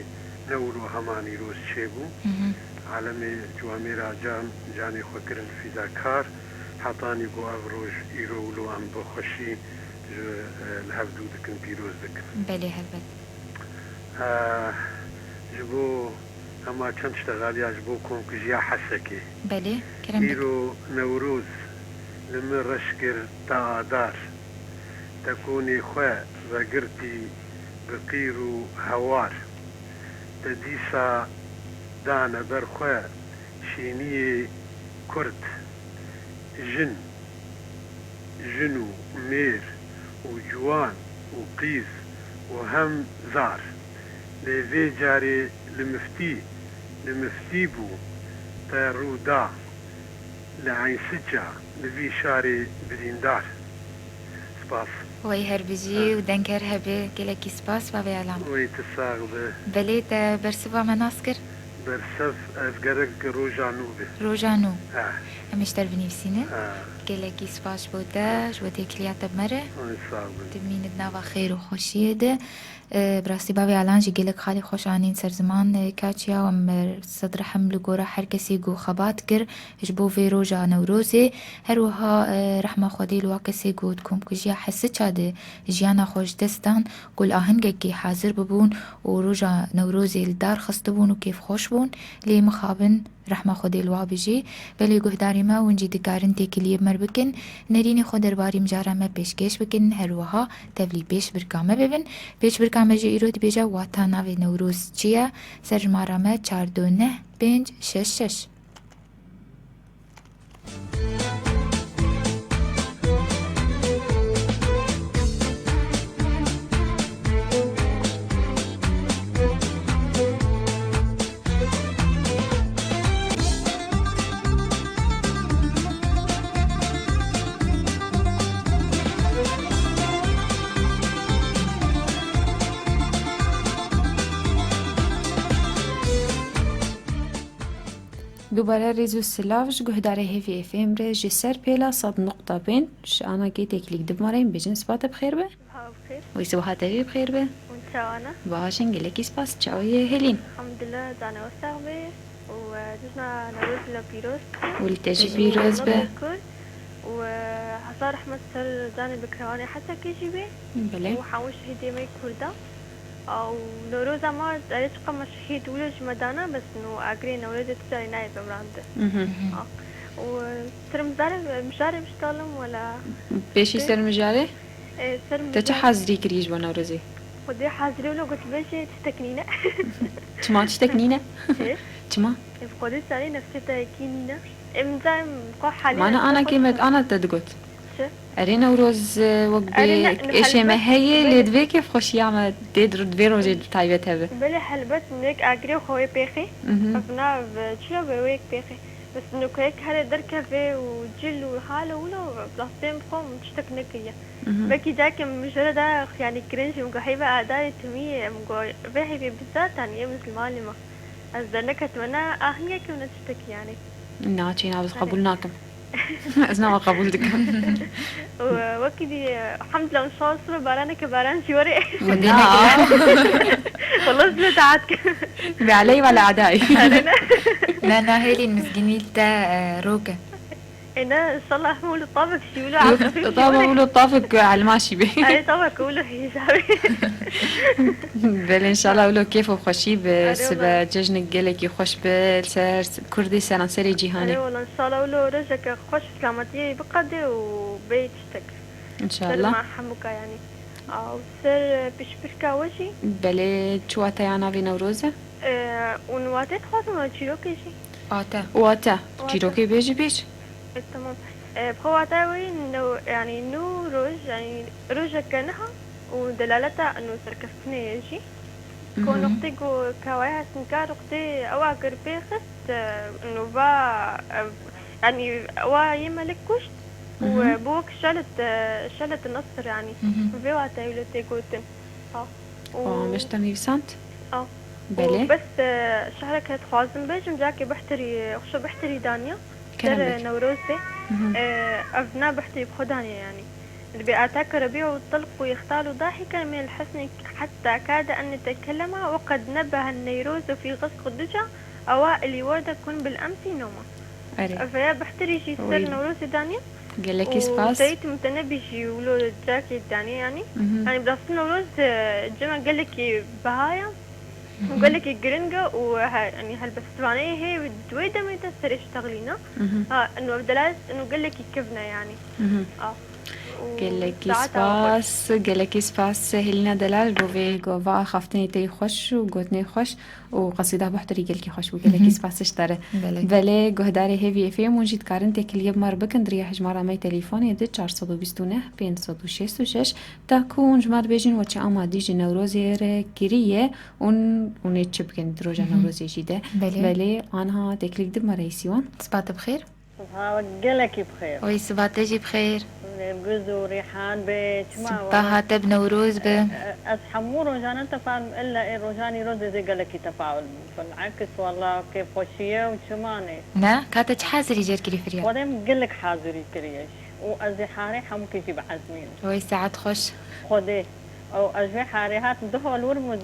ne wilo hema Nîroz çêbû. Hı hı. Alemê ciwamêra can, canê xwe kirin fîdakar. Hetanî ku ev roj îro wilo em bi xweşî ji, e, li hev dû dikin, pîroz dikin. Belê, helbet. E, ji bo hema çend ştexaliya ji bo komkujiya Hesekê. Belê, kerem dikim. Îro Newroz li min reş kir te adar. Te konê xwe vegirtî bi qîr û hewar. Te dîsa dane ber xwe şêniyê Kurd, jin, jin û mêr û ciwan û qîz û hem zar. Lê vê carê li miftî, li miftî bû te rû da, li Eynsica, li vî şarê birîndar. Spas. Wey her bijî Ha. û deng her hebe, gelekî spas, bavê Alan. Wey tu sax be. Belê te bersiva me nas kir? Bersev ev gerek roja nû be. Roja nû. Ha. Em ê ji te re binivîsînin. Ha. Gelekî spas ji bo te, ji bo têkiliya te bi me re. Wey sax be. Dimînin di nava xêr û xweşiyê de. E, bi rastî bavê Alan jî gelek xalê xweş anîn ser ziman, e, Kaçiya, em, e, sed rehim li gora her kesê ku xebat kir ji bo vê roja Newrozê. Her wiha, e, rehma Xwedê li wa kesê ku di komkujiya Hesiça de jiyana xwe ji dest dan, ku li ahengekê hazir bibûn û roja Newrozê li dar xistibûn û kêfxweş bûn. Lê mixabin, rehma Xwedê li wa bijî. Belê guhdarê me, hûn jî dikarin têkiliyê bi me re bikin. Nerînê xwe derbarî mijara me pêşkêş bikin, her wiha tevlî pêşbirka me bibin. Pêşbirka me jî îro dibêje, wata navê Newroz çi ye? Serjimara me çar du neh pênc şeş şeş. Dubare rêz û silav ji guhdarê Hêvî F M re ji ser pêla sed nuqta pênc, ji anakê têkilîk dibmarên bêjin spa te bi xêr be. Sibaha bi xêr. Wî sibaha te jî bi xêr be. Hûn çawa ne? Baş in, gelekî spas. Çawa ye Helîn? Elhamdulillah, canê we sax be. Û, e, cejna Newrozê we pîroz be. Û li te jî pîroz be. Kurd. Û, e, hezar rehmet ser canê bikrewanê Hesekê jî be. Belê. Û hemû şehîdê me Kurda. Û Newroza me, erê çiqa me şehîd wilo ji me dana, bes no agirê Newrozê tu carî nayê vemirandin. Mhm. A. Û, e, ser mijarê, mijarê biştalim wela. Pêşî ser mijarê? E, ser mijarê. Te çi hazirî kirî ji bo Newrozê? Xwedê hazirî wilo gotibêjê tiştek nîne. Çima tiştek nîne? Çi? Çima? E, bi Xwedê sarê nefsê te yekî nîne. E, min zayim xwe halê. Mana ana kêmet ana te digot. Çi? Erê Newroz, e, wek bê êşê me heye, lê divê kêfxweşiya me dê dir-, divê rojê taybet hebe. Belê helbet, nek agirê xwe wê pêxê. Mhm. Ev nav, e, çilo be wê yek pêxê. Bes nokeyek here derkeve û cil û hal û wilo, bi rastiyê min bi xwe min tiştek nekiriye. Mhm. Belkî careke min mijara da, yanî kirin jî min got, heyva adayê timî ye, min got, vê heyvê bi zat, yanî yê misilmanê me. Ez derneketime ne ahingekê û ne tiştekî, yanî. Na, çêna, ez qebûl nakim. Ez nava qebûl dikim. Û, e, wekî dî, e, hemdulillah, înşallah sibe baraneke baran jî were. Xwedê negire. Wallah, ez li taat kim. Bi aleyh ve le adayh. Na, na, Hêlîn, mizgînî li te, e, rok e. Ê, ne, înşallah hemû li tabek jî wilo. Tabek wilo tabek elmaşî be. Ay, tabek wilo hîjabî. Belê, înşallah wilo kêf û xweşî be, sibe cejnek gelekî xweş be, li ser Kurdê seranserê cîhanê. Erê, wala, înşallah wilo rojeke xweş, selametiyê biqede û bê tiştek. Înşallah. Ser me hemûka, yanî. Û ser, e, piştpirka we jî? Belê, çi wateya navê Newroz e? E, û watê dixwazim we çîrokê jî. Wate. Wate. Wate. Çîrokê bêjî bêj. E, tamam. E, bi xwe wateya wê, yanî nû roj, yanî rojeke niha û delaleta ino serkeftinê ye jî. Ko noqtê ku kawaya hesnîka noqtê ew agir pê xist, e, ino va, e, yanî wa yê melik kuşt û, e, bû wek şelit, e, şelit Nasir, yanî. Vê wateyê wilo tê gotin. Ha. Û, û em ji te nivîsand? A. Belê. Û bes, e, şehreke dixwazim bêjim, cakê bihtirî, xweşo bihtirî daniya. Kerem ser, e, bêt. Newrozê. Mhm. E, ev ne bihtirî bi xwe daniye, yanî. Dibê atake Rebî û telq û yextal û dahîke min el hesnî hetta kade en yetekellema ve qed nebehe Neyroz fî xizq duca ewa elî werde kun bil emsî noma. Erê. Ev ya bihtirî jî ser Newrozê daniye. Gelekî spas. Û seyît min te nebî jî wilo cakê daniye, yanî. Mhm. Yanî bi rastî Newroz, e, cem gelekî biha ye. Mhm. Gelekî giring e û he-, yanî helbestvaneyê hê di wê demê de serê ştexlîna. Mhm. Ha, ino ev delal, ino gelekî kevn e, yanî. Mhm. A. Û gelekî spas, gelekî spas Helîna Delal bo vê go-, va axaftinê te yê xweş û gotinê xweş û qesîda buhtirî gelkî xweş bû. Gelekî spas ji te re. Belê. Belê, guhdarê Hêvî F M hûn jî dikarin têkiliyê bi me re bikin di riya hejmara me yê telefonê di çar sed û bîst û neh pênc sed û şêst û şeş, ta ku hûn ji me re bêjin we çi amadî ji Newrozê re kiriye û hûn ê çi bikin di roja Newrozê jî de. Belê. Belê, aniha têkilîk di me re yî Sîwan. Siba te bi xêr. Siba we gelekî bi xêr. Oy, siba te jî bi xêr. Nêrgiz û Rîhan be, çima we? Siba hate bi Newroz be. E, e, ez hemû rojane tefaul, illa ê rojanî roz ez ê gelekî tefaul bim. Bil'eks, walla kêfxweşiye û çima ne? Ne, ka te çi hazirî jêr kirî Firyal? Xwedê min gelek hazirî kiriye jî. Û ez ê harê hemûkê jî biezmînim. Oy, saet xweş. Xwedê. Ew, ez vê harê hatim, du hol wir bûn,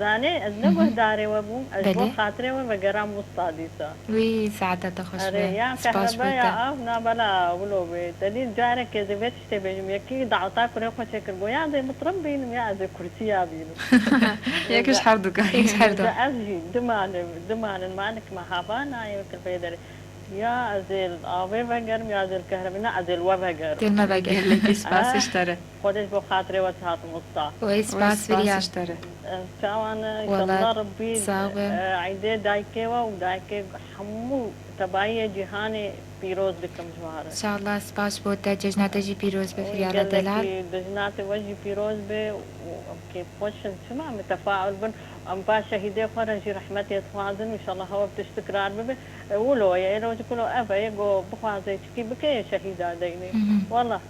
zanê, ez ne guhdarê we bûm, ez ji bo xatirê we vegeram wista dîsa. Wî saeta te xweş be. Erê, ya kehrebe ya av, na bela wilo be. Te dît carekê ez ê vê tiştê bêjim. Yekî daweta kurê xwe çêkir, got, ya ez ê mitrib bînim, ya ez ê kursiya bînim. Yek ji her du ka, yek ji her du. Ez jî, dimanin, dimanin, malik me hava nayê, wekil vê derê. Ya ez ê li avê vegerim, ya ez ê li kehrebê, ne, ez ê li we vegerim. Tê li me veger. Gelekî spas ji te re. Xwedê ji bo xatirê we hatim usta. Wey spas Firyal. Ji te re. Çawa ne, înşallah Rebbî, e, eydê dayikê we û dayikê hemû tebayiyê cîhanê pîroz dikim ji we re. Înşallah, spas bo te, cejna te jî pîroz be Firyala delal. Gelekî cejna te we jî pîroz be û em kêfxweş in. Çima em tefaul bin, em va şehîdê xwe re jî rehmetê dixwazin, înşallah hewe bi tişt tikrar bibe. E, wilo ye, ê rojik wilo ev e, yê go bixwaze çikî bike, yê şehîda deynê. Mhm. Wala,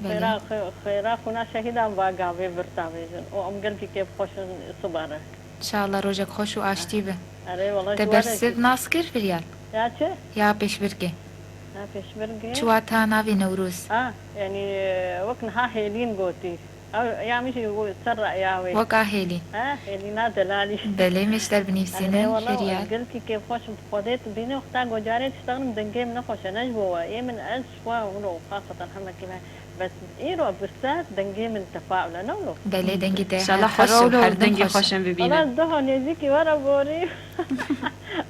belê, xêra, xê-, xêra xwîna şehîdan va gavê vir davêjin. Û em gelkî kêfxweş in sibe re. Înşallah rojek xweş û aştî be. Erê, wala. Te bersiv nas kir Firyal? Ya çi? Ya pêşbirkê. Ya pêşbirkê. Çi wata navê Newroz? Ha, yanî, wek niha Hêlîn gotî. Ew, ya min jî got, ser reya wê. Weka Hêlîn. Ha, Hêlîna Delalî. Belê, me ji te re binivîsînin, Erê, wela, Feryal. Gelkî kêfxweş im. Xwedê tu bînî wexta ku carê diştexnim dengê min ne xweş e, ne ji bo we. Ê min ez ji we hûn û xaseten hemekî me. Bes îro bi ser dengê min tefaul e, ne wilo? Belê, dengê te her xweş e, her dengê xweş e. Wela ez duha nêzîkî we re borî.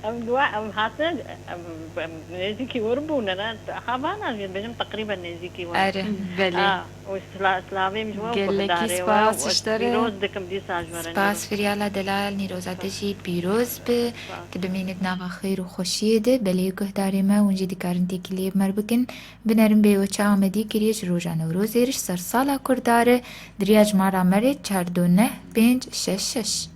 Em dua, em hatine, em, em nêzîkî wir bûne, ne? Havana jî bêjim teqrîben nêzîkî wir. Erê. Belê. A, û sila-, silavê min ji we û guhdarê we û ez pîroz dikim dîsa ji we re. Spas, Nîroz. Firyala delal, Nîroza te jî pîroz bi. Spas. Tu bimînî di nava xêr û xweşiyê de, belê guhdarê me, hûn jî dikarin têkiliyê bi me re bikin. Binerin bê we çi amadî kiriye ji roja Newrozê re ji ser sala Kurda re, di riya jimara me re çar du neh pênc şeş şeş.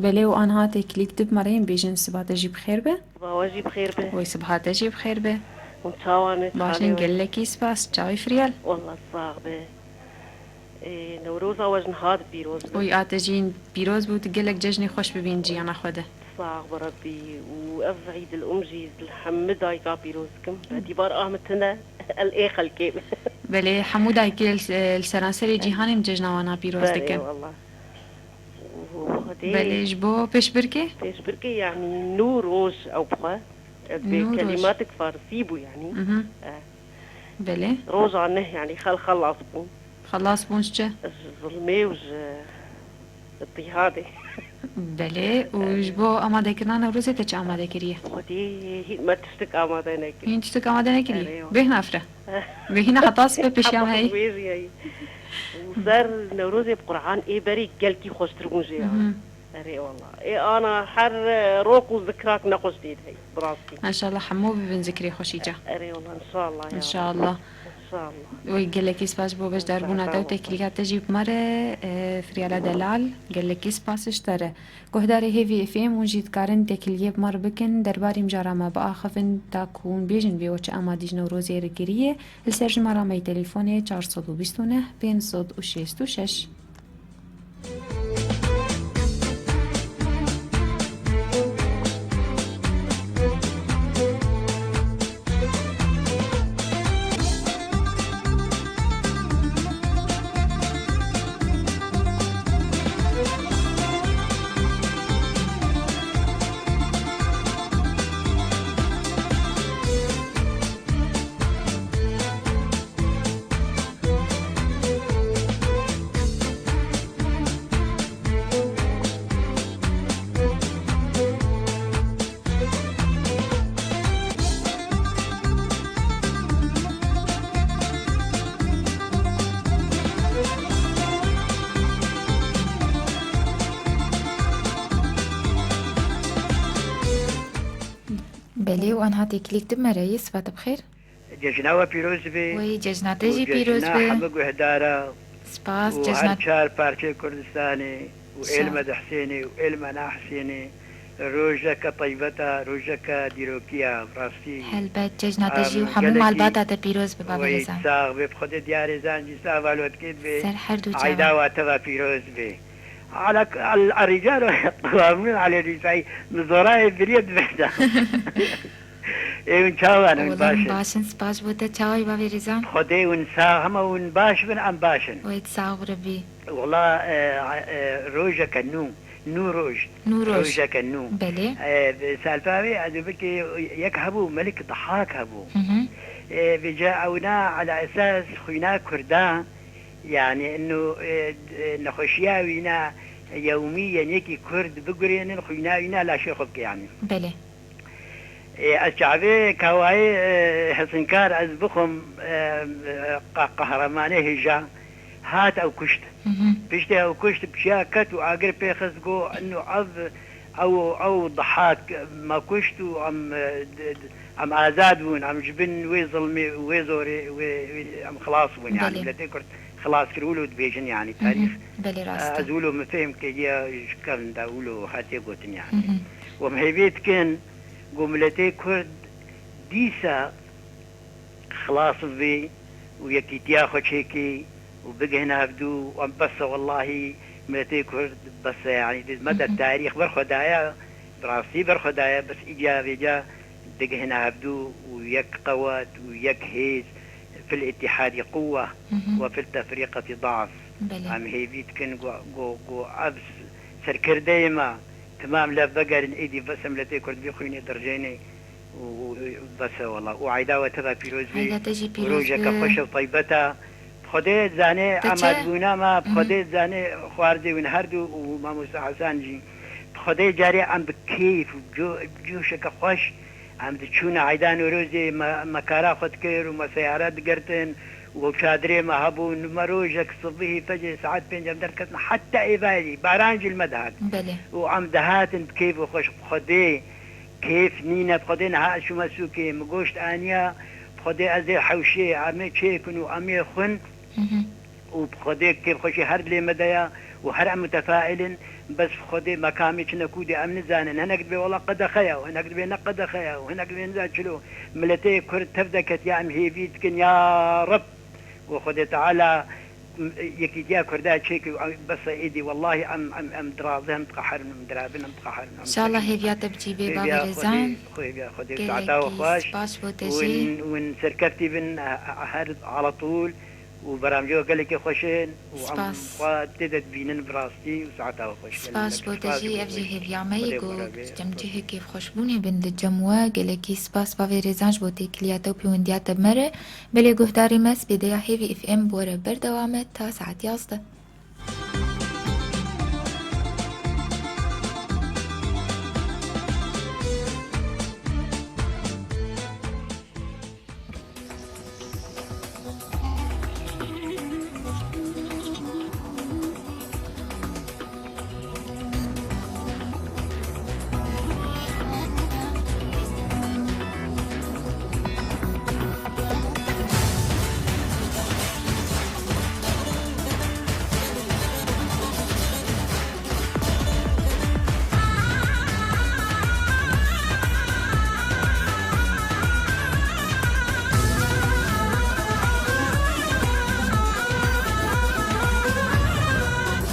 Belê û anha têkilî dib me re yên bêjin siba te jî bi xêr be. Siba we jî bi xêr be. Wê siba te jî bi xêr be. Hûn çawa ne? Baş in, gelekî spas. Çawî Firyal? Wallah sax be. Ê, Newroza we ji niha de pîroz be. Oy, a te jî pîroz bû, tu gelek cejnê xweş bibîn ciyana xwe de. Sax bi Rebbî û ev Îd el Um jî li hemî dayika pîroz dikim. Be dîbar ah min tune, el ê xelkê be. Belê, hemû dayikê li, li seranserê cîhanê em cejna wana pîroz dikin. Belê, wallah. Û Xwedê. Belê, ji bo pêşbirkê? Pêşbirkê, yanî nû roj ew bi xwe. Ev bê kelimatik farsî bû, yanî. Mhm. Eh. Belê. Roja neh, yanî xel xelas bûn. Xelas bûn ji çi? Ji zilmê û ji îtîhadê. Belê, û ji bo amadekirina Newrozê te çi amade kiriye? Xwedî hîn me tiştik amade nekir. Hîn tiştik amade nekiriye? Erê, wa. Bêhna fire. Bêhna heta sibe pêşiya me heyî. Heta wê jî heyî. Û ser Newrozê bi Qur'an ê berî gelkî xweştir bûn jê ya. Mhm. Erê wala. Ê ana her, e, rok û zikrak ne xweş dê de heyî. Bi rastî. Înşallah hemû bibin zikrê xweşî ca. Erê wala, înşallah ya. Înşallah. Înşallah. Wê gelekî spas bo beşdarbûna te û têkiliya te jî bi me re, e, Firyala Delal, gelekî spas ji te re. Guhdarê Hêvî F M hûn jî dikarin têkiliyê bi me re bikin, derbarî mijara me biaxivin, ta ku hûn bêjin bê we çi amadî ji Newrozê re kiriye, li ser jimara me yê telefonê çar sed û bîst û neh pênc sed û şêst û şeş. Belê û anha têkilîk di me re ye, siba te bi xêr. Cejna we pîroz be. Wey, cejna te jî pîroz be. Û cejna hemû guhdara. Spas, û cejna her çar parçeyê Kurdistanê û êl me di Hisênê û êl me na Hisênê rojeke teybet e, rojeke dîrokî ye, rastî. Helbet, cejna te jî û hemû malbata te pîroz be, bavê rêzan. Wey, sax be, bi Xwedê diyarê zan jî sax ve lotket be. Ser her du çavan. Eyda we teva pîroz be. Ala, al, الرجال قوامون على النساء. Min zorayê biriye dibêjna. Ê, hûn çawa ne? Hûn baş in? Baş in, spas bo te. Çawa yî bavê rêzan? Xwedê hûn sax, hema hûn baş bin, em baş in. Wê sax bi Rebî. Wela, e, e, rojeke nû, nû roj. Nû roj. Rojeke nû. Belê. E, bi salfa wê ez ê bikê yek hebû, Melik Dihak hebû. Hı hı. E, vêca ewna ala esas xwîna Kurda, yani, inu, e, e, nexweşiya wîna yewmî, yenekî Kurd bigurênin, xwîna wîna laşê xwe bike, yani. Belê. Ê, ez çavê kawayê, e, hesinkar ez bixwim, e, e, qa-, qehremanê hêja hat ew kuşt. Hı hı. Piştê ew kuşt piçiya ket û agir pê xist got, inu ev, ew, ew dihak me kuşt û em, e, d-, d-, em azad bûn, em ji bin wê zilmê û wê zorê, wê, wê, em xilas bûn. Yani, belê, miletê Kurd xilas kir, wilo dibêjin, yanî tarîx. Belê rast e. Ez wilo min fêhm kiriye, ji kevin de wilo hatiye gotin, yanî. Û em hêvî dikin ku miletê Kurd dîsa xilas bibî û yekîtiya xwe çêkî û bigihine hevdû. Em bes e, wellahî miletê Kurd bes e, yanî di me de tarîx ber xwe daye, bi rastî ber xwe daye, bes îca vêca digihine hevdû û yek qewet û yek hêz, fil îtîhadî quwwe we fil tefrîqetî daf. Belê. Em hêvî dikin ku, ku, ku ev serkirdeyê me temam lev vegerin, êdî bes e, miletê Kurd vî xwînê dirjênê û, û bes e wela. Û eyda we teva pîroz be. Eyda te jî pîroz be. Rojeke xweş û taybet e. Xwedê dizane amadbûna me, Xwedê dizane xwarzê win herdu û mamoste Hesen jî. Xwedê carê em bi keyf û co-, coşeke xweş em diçûne eyda Newrozê, me, me kara xwe dikir û me seyare digirtin û çadirê me hebûn. Me rojek sibihî fecrê saet pênc em derketin heta êvarî baran jî li me dihat. Belê. Û em dihatin bi keyf û xweş. Bi Xwedê keyf nîne, bi Xwedê niha ez çûme sûkê, min goşt aniya, bi Xwedê ez ê hewşê, em ê çêkin û em ê xwin. Û bi Xwedê kêfxweşî her dilê me de ye û her em mutefaîl in, bes bi Xwedê mekamê çi nekû dê em nizanin. Hinek dibê wela qedexe ye û hinek dibê ne qedexe ye û hinek dibê niza çilo. Miletê Kurd tev de ketiye, em hêvî dikin ya Reb û Xwedê Teala yekîtiya Kurda çêkî û bes e êdî wellahî em, em, em dirazin, em diqeherin, em dirabin, em diqeherin, em. Înşallah hêviya te bi cî bê, bavê Rêzan. Hêviya Xwedê, saeta we xweş. Gelekî spas bo te jî. Win, win serkeftî bin, her ala tûl. Û beramcê we gelekî xweş in û em xwe tê de dibînin bi rastî û saeta we xweş. Spas bo te jî, ev jî hêviya me ye ku cem cihê kêfxweşbûnê bin li cem we. Gelekî spas bavê Rêzan ji bo têkiliya te û pêwendiya te bi me re. Belê guhdarê me, spêdeya Hêvî F M bi we re berdewam e ta saet yazdeh.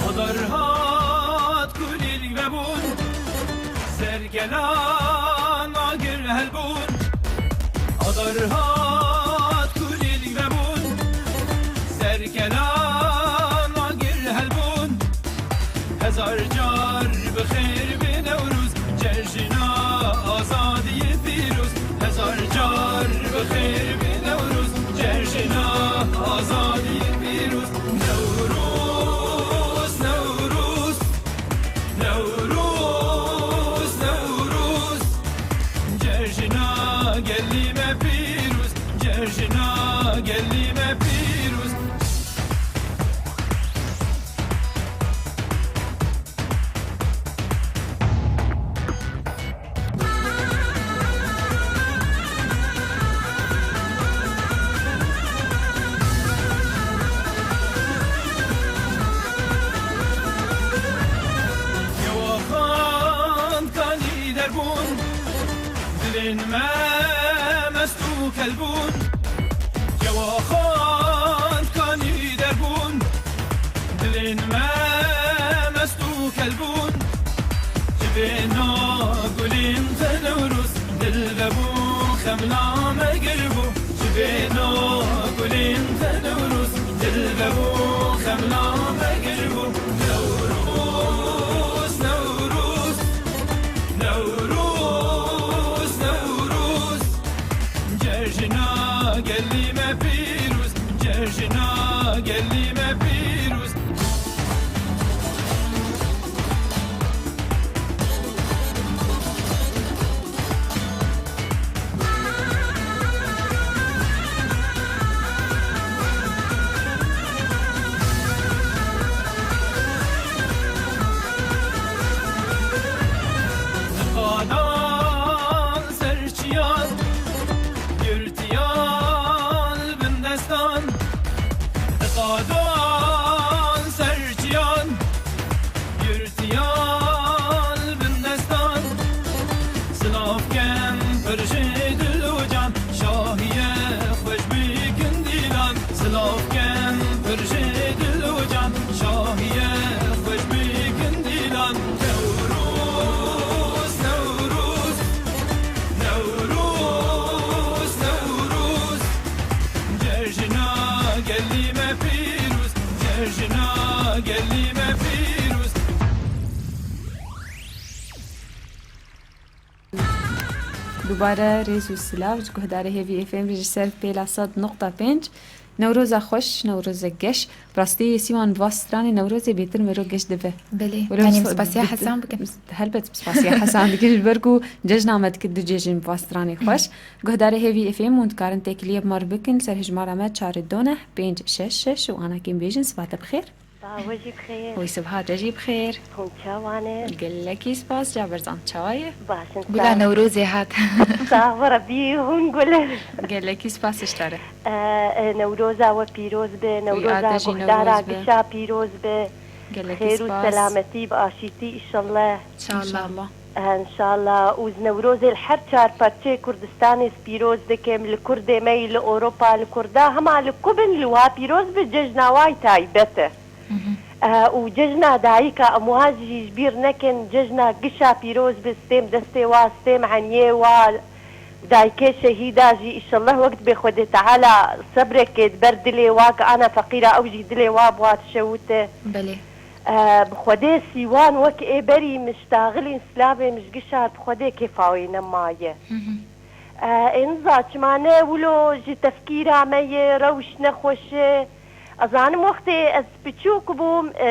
Xwedar hat kulîl vebûn, sergelan agir helbûn. Xwedar hat kulîl vebûn, sergelan agir helbûn. Hezar car bi xêr bi Newroz, cejna azadiyê pîroz. Hezar car bi xêr bi Newroz, cejna azadiyê pîroz. Newroz, Newroz, Newroz, Newroz. Cejna gelî me pîroz, cejna gelî me pîroz. Yewaxan kanî derbûn, dilên me mest û kel bûn. Yewaxan kanî derbûn, dilên me mest û kel bûn. Ji bêhna gulên te Newroz, dil vebû xemla me gir bû. Ji bêhna gulên te Newroz, dil vebû xemla me gir bû. Newroz, Newroz, Newroz, Newroz. Cejna gelî me pîroz, cejna gelî me pîroz. Qadan ser çiyan, girtiyan bindestan. Qadan Ji dil û can şahiye xweş bikin dîlan. Newroz, Newroz, Newroz, Newroz. Cejna gelî me pîroz, cejna gelî me pîroz. Dubare rêz û silav ji guhdarê Hêvî F M re ji ser pêla sed nokta pênc. Newroza xweş, Newroza geş. Bi rastî Sîwan bi va stranê Newrozê bêtir mero geş dibe. Belê. Wilo Yanî em spasiya Hesan bikin. Helbet spasiya Hesan dikin ji ber ku cejna me dikir dicejin bi va stranê xweş. Guhdarê Hêvî F M hûn dikarin têkiliyê bi me re bikin li ser hejmara me çar du neh pênc şeş şeş û anakên bêjin siba te bi xêr. Ba, we jî bi xêr. Wî sibha te jî bi xêr. Hûn çawa ne? Gelekî spas, Caberzan, çawa ye? Baş in, Gula sağ ol. Newrozê hat. Sağ ol, Rebî, hûn gul in. Gelekî spas ji te re. E, e, Newroza we pîroz be, Wî Newroza ate jî guhdara Newroz be. Gişa pîroz be. Gelekî Xêr û spas. Selametî bi aşîtî, îşallah. Çala. Înşallah. E, înşallah. Û ji Newrozê li her çar parçeyê Kurdistanê pîroz dikim. Li Kurdê me yî, li Ewropa, li Kurda, hema li ku bin li wa pîroz be, cejna wa yî taybet e. Mhm. E, û cejna dayika em wan jî ji bîr nekin, cejna gişa pîroz bi stêm destê wa, stêm eniyê wa, dayikê şehîda jî, îşallah wek dibê Xwedê Teala sebrekê di ber dilê wa, ki ana feqîra ew jî dilê wa bi wa dişewite. Belê. E, bi Xwedê Sîwan wek ê berî min ji taxilîn silavê min ji gişa bi Xwedê kêfa wê nemaye. Mhm. E, ê niza çima ne wilo ji tefkîra me ye, rewş nexweş e. Ez zanim wextê ez piçûk bûm, e,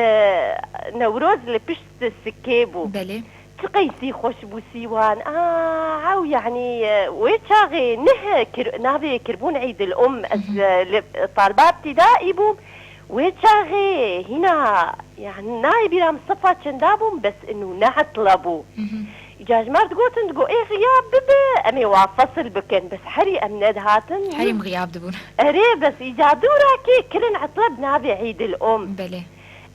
Newroz li pişt sikê bû. Belê. Çi qeysî xweş bû Sîwan. A, ew, yanî, e, wê çaxê neh kir-, navê kirbûn Eîdil Um. Ez, Mhm. e, li taliba ibtîdaî bûm. Wê çaxê hîna, yani, nayê bîra min sefa çenda bûm, bes inu ne etla bû. Mhm. Îca ji me re digotin, digo, "Ê, xiyab bibe, em ê wa fesil bikin." Bes herî em nedihatin. Herî em xiyab dibûn. Erê, bes îca dûra kê kirin etla bi navê Eîdil Um. Belê.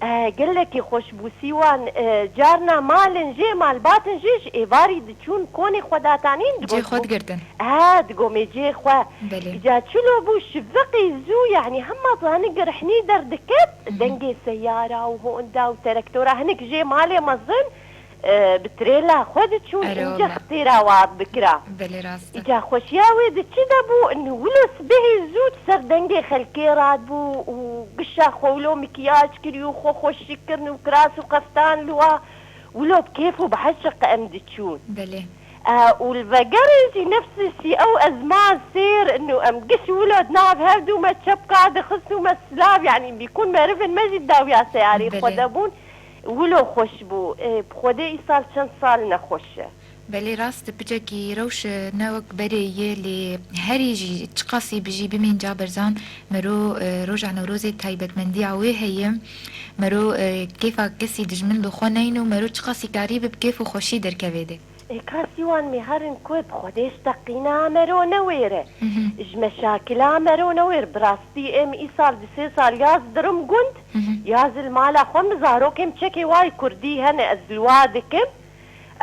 E, gelekî xweş bû Sîwan, e, carna malin jê, malbatin jê ji êvarî diçûn konê xwe datanîn, digo, Cê xwe digirtin. Ha, digo me cihê xwe. Belê. Îca çilo bû şiveqê zû, yanî hema tu hinek girhnî derdiket, Mhm. dengê seyara û honda û terektora, hinek jê malê mezin, e, bi trêla xwe diçûn, Erê, ince wala. xitêra wa bikira. Belê, rast e. Îca xweşiya wê di çi de bû, in wilo sibehê zû di ser dengê xelkê radibû û gişa xwe wilo mikyaj kirî û xwe xweşik kirin û kiras û qeftan li wa wilo bi kêf û bi eşiq em diçûn. Belê. E, û li vegerê jî nefsê sî ew ezman sêr, inu em giş wilo di nav hevdû me çepka dixist û me silav, yanî bîkûn merivin me jî dawiya seyarê Belê. xwe de bûn. Wilo xweş bû. E, bi Xwedê îsal çend sal nexweş e. Belê rast, piçekî rewş ne wek berê ye, lê herî jî çiqasî bijî bimîn Caberzan, mero, e, roja Newrozê taybetmendiya wê heye. Mero, e, kêfa kesî dijmin bi xwe neyno, mero çiqasî karî bi bi kêf û xweşî derkevê de. Ê, ka Sîwan, me herin ku bi Xwedê ji teqîna mero newêre. Mhm. Ji meşakila mero newêr. Bi rastî em îsal di sê sal yaz dirim gund, Mhm. yaz li mala xwe min zarokê min çekê wayî kurdî hene ez li wa dikim.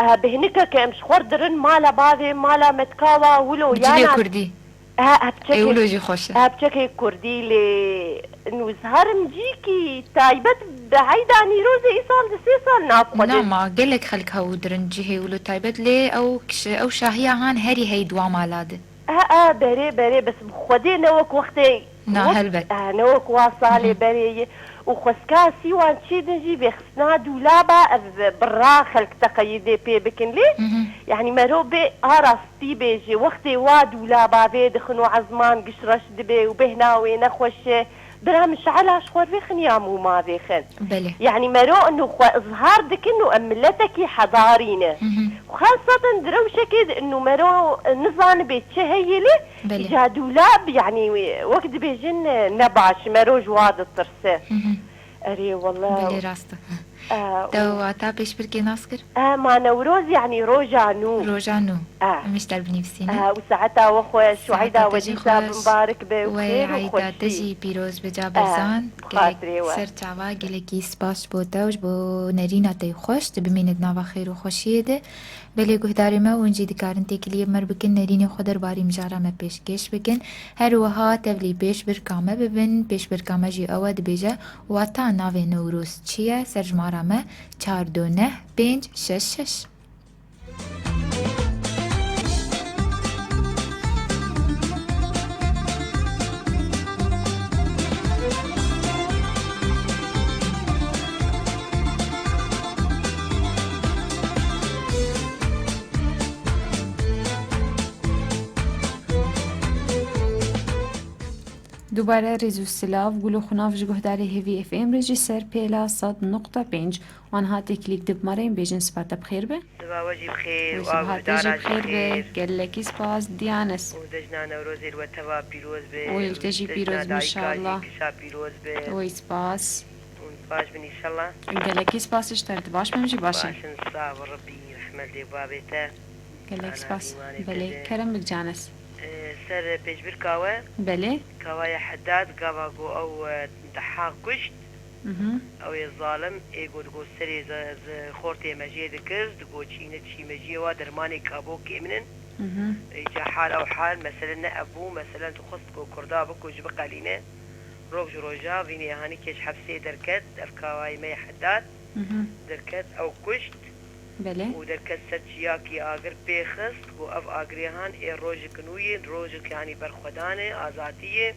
E, bi hinikeke em ji xwe dirin mala bavê, mala metka wa wilo Cilê yana kurdî. E, e, Ê, piçekê, wilo jî xweş e. e, piçekê kurdî lê nûzharim cîkî taybet bi eyda Nîrozê îsal di sê sal nav xwe Na de. ma gelek xelk hew dirin cihê wilo taybet lê ew kiş-, ew şahiya han herî hey dua mala de. E, e, berê, berê, bes bi Xwedê ne wek wextê Na, wek, helbet. e, ne wek wa salê Mhm. berê ye. Û xwestka Sîwan çî din jî vêxistina dûlaba ev birra xelk teqeyidê pê bikin lê. Mhm. Yanî mero bê a rastî bêjê wextê wa dûlaba vê dixin û ezman giş reş dibe û bêhna wê nexweş e. Bira min şeela ji xwe vêxin ya mûma vêxin. Belê. Yanî mero inu xwe izhar dikin û em miletekî hedarî ne. Mhm. Xaseten di rewşekê de inu mero nizanibe çi heye lê Belê. îca dûlab, yanî wek dibêjin, ne baş, mero ji wa ditirse. Mhm. Erê, wela. Belê, rast e. E, Te û wata pêşbirkê nas kir? E, ma Newroz, yanî roja nû. Roja nû. Ah. Em ji te re binivîsîne. Ah, û saeta we xweş, û eyda we dîsa bimbarik be û xêr û xweşî. Wê eyda te jî pîroz be, Caberzan. Ah, gelek ser çava, gelekî spas ji bo te û ji bo nerîna te yê xweş, tu bimîne di nava xêr û xweşiyê de. Belê guhdarê me, hûn jî dikarin têkiliyê bi me re bikin, nerînê xwe derbarî mijara me pêşkêş bikin. Her wiha tevlî pêşbirka me bibin, pêşbirka me jî ew e, dibêje, wata navê Newroz çi ye? Serjimara me çar du neh pênc şeş şeş. Dubare rêz û silav, gul û xunav ji guhdarê Hêvî F M re jî ser pêla sed nokta pênc. Wan hatê kilîk dib me re yên bêjin siba te bi xêr be. Siba we jî bi xêr, siba te jî bi xêr be. Gelekî spas, Diyanes. Û cejna Newrozê li we teva pîroz be. Û li te jî pîroz be, înşallah. Kişa pîroz be. Wê spas. Hûn baş bin, înşallah. Gelekî spas ji te re, tu baş be, em jî baş in. Baş in, sax be, Rebî rehmet lê babê te. Gelek spas. Belê, kerem bik Canes. Ee, ser pêşbirka we. Belê. Kavaya Heddad, gava ku ew, e, deha kuşt. Mhm. Ew ê zalim, ê ku digot serê ze-, ze-, xortê me jê dikir, digot çîne çî me jê wa dermanê kabokê min in. Mhm. Îca hal ew hal, mesele ne ev bû, mesele dixwest ku Kurda biku ji biqelîne. Roj ji roja vînê hanî kêş hepsê derket, ev kavayê me yê Heddad. Mhm. Derket, ew kuşt. Belê. Û derket ser çiyakî agir pê xist, got, ev agirê han ê rojek nû yê, rojek, yanî, berxwedanê, azatiyê,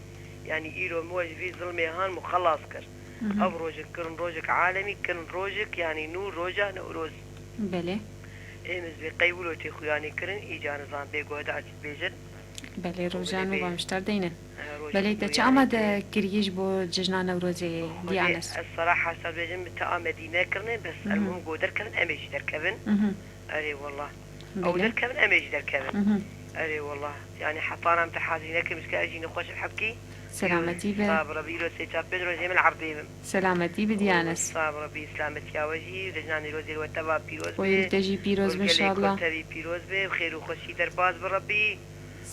yanî, îro min we ji vî zilmê han min xelas kir. Mhm. Ev rojek kirin rojek alemî, kirin rojek, yanî, nû roja Newroz. Belê. Ê min ji vê qey wilo tê xuyanî kirin, îca nizan bê guhdar çi dibêjin. Belê, roja nû ve em ji te re deynin. Belê, te çi amade kiriye ji bo cejna Newrozê, Diyanes? Ez seraha ji te dibêjim, min ti amedî nekirine, bes, mhm, elmuhim ku derkevin, em ê jî derkevin. Mhm. Erê wallah. Belê. Ew derkevin, em ê jî derkevin. Mhm. Erê wallah. Yanî heta em te hazirî nekirin, ji ke ez jî nexweş im hebkî. Selametî be. Sax be, Rebî, îro sê çar pênc rojê min erdê bim. Selametî be, Diyanes. Sax be, Rebî, selametiya we jî, cejna Newrozê li we teva pîroz be. Wê te jî pîroz be, înşallah. Gelê Kurd tevî pîroz be, bi xêr û xweşî derbas be Rebî.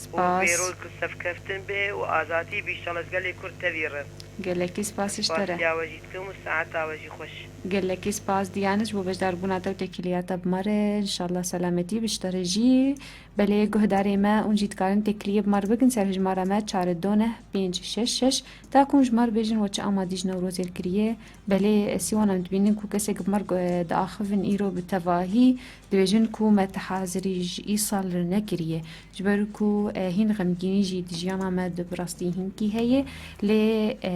Spas. Û bêrok û serkeftin be û azadî be, înşallah, ji gelê Kurd tevî re. Gelekî spas ji te re. Spasiya we jî dikim û saeta we jî xweş. Gelekî spas Diyanes ji bo beşdarbûna te û têkiliya te bi me re. Înşallah selametî be ji te re jî. Belê guhdarê me, hûn jî dikarin têkiliyê bi me re bikin ser hejmara me çar du neh pênc şeş şeş. Ta ku hûn ji me re bêjin we çi amadî ji Newrozê re kiriye. Belê, Sîwan, em dibînin ku kesek bi me re, e, diaxivin îro bi tevahî, dibêjin ku me ti hazirî ji îsal re nekiriye. Ji ber ku, e, hîn xemgînî jî di jiyana me de bi rastî hînkî heye. Lê, e,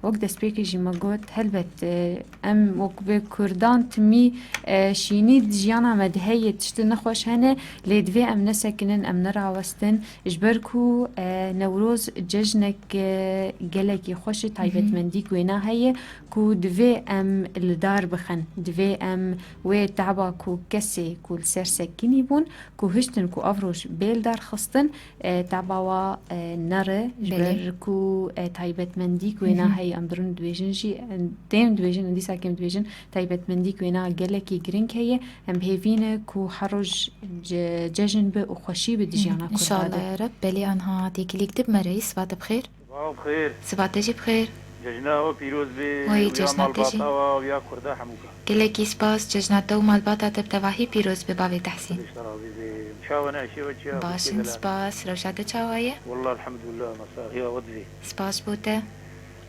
wek destpêkê jî me got, helbet, e, em wek bi Kurdan timî, e, şînî di jiyana me de heye, tiştê nexweş hene, lê divê em nesekinin, em nerawestin. Ji ber ku, e, Newroz cejnek, e, gelekî xweş e, mhm, taybetmendî wêna heye ku divê em li dar bixin. Divê em wê taba ku kesê ku li ser sekinî bûn, ku hiştin ku ev roj bê li dar xistin, e, taba wa, e, nere, ji, belê, ber ku, e, taybetmendî wêna, mhm, heye, em dirin dibêjin jî, em tên dibêjin, em dîsa kêm dibêjin, taybetmendî wêna gelekî giring heye. Em bi hêvî ne ku her roj ce-, cejn be û xweşî be di, mhm, jiyana Kurda de. Înşallah ya Reb. Belê, anha têkilîk dib me reîs, vate bi xêr. Sibav xêr. Siba te jî bi xêr. Cejna we pîroz be. Wey, û ya cejna te jî. Malbata we û ya Kurda hemûka. Gelekî spas, cejna te û malbata te bi tevahî pîroz be, bavê Tehsîn. Xwedê ji te razî be. Çawa ne, eşê we çi ya? Baş in, spas. Rewşa te çawa ye? Wallah, elhamdulillah, me saxiya we dibê. Spas bo te.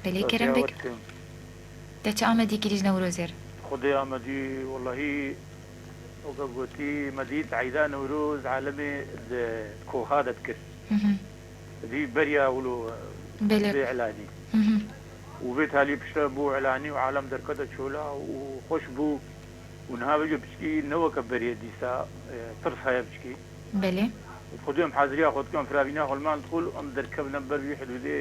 Belê, kerem bik. Saxiya we dikim. Te çi amedî kirî ji Newrozê re? Xwedê amedî, wellahî, weke gotî, me dît eyda Newroz alemê di koha de dikir. Mhm. Dî beriya wilo, belê, bê elanî. Mhm. Û vê talî piştre bû elanî û alem derkete çola û xweş bû. Û niha vêca piçkî ne weke berê dîsa, e, tirs heye piçkî. Belê. Xwedê em haziriya xwe dikin, firavîna xwe li mal dixul, em derkevin ber vî hidûdê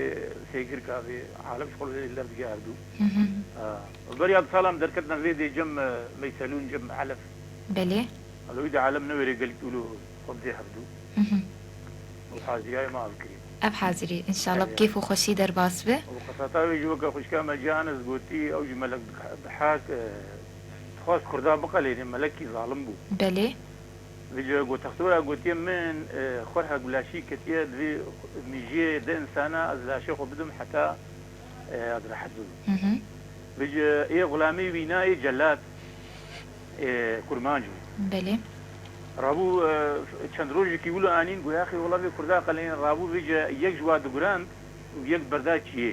sêgirka vê alem ji xwe li vê ler dike hevdû. Mhm. Ha. Beriya di sala em derketin vê dê cem, e, meyselûn cem elef. Belê. Alo wî de alem newêrê gelkî wilo xwe bidê hevdû. Mhm. Û haziriyayê me av kirî. Ev hazirî, înşallah, bi kêf û xweşî derbas be. Û qiseta wê jî weke xwişka me Cihanes gotî, ew jî melek dihak, e, dixwest Kurda biqelêne, melekî zalim bû. Belê. Vêce got, textora gotiye min, e, xwerha gulaşî ketiye, divê mîjiyê di insana ez laşê xwe bidim heta, e, ez rehet bibim. Hı hı. Vêce ê xulamê wî nayê celat, e, kurmanc bû. Belê. Rabû, e, çend rojekî wilo anîn, goyaxê wela vê kurda qelên rabû, vêce yek ji wa digurand û yek berda çiyê.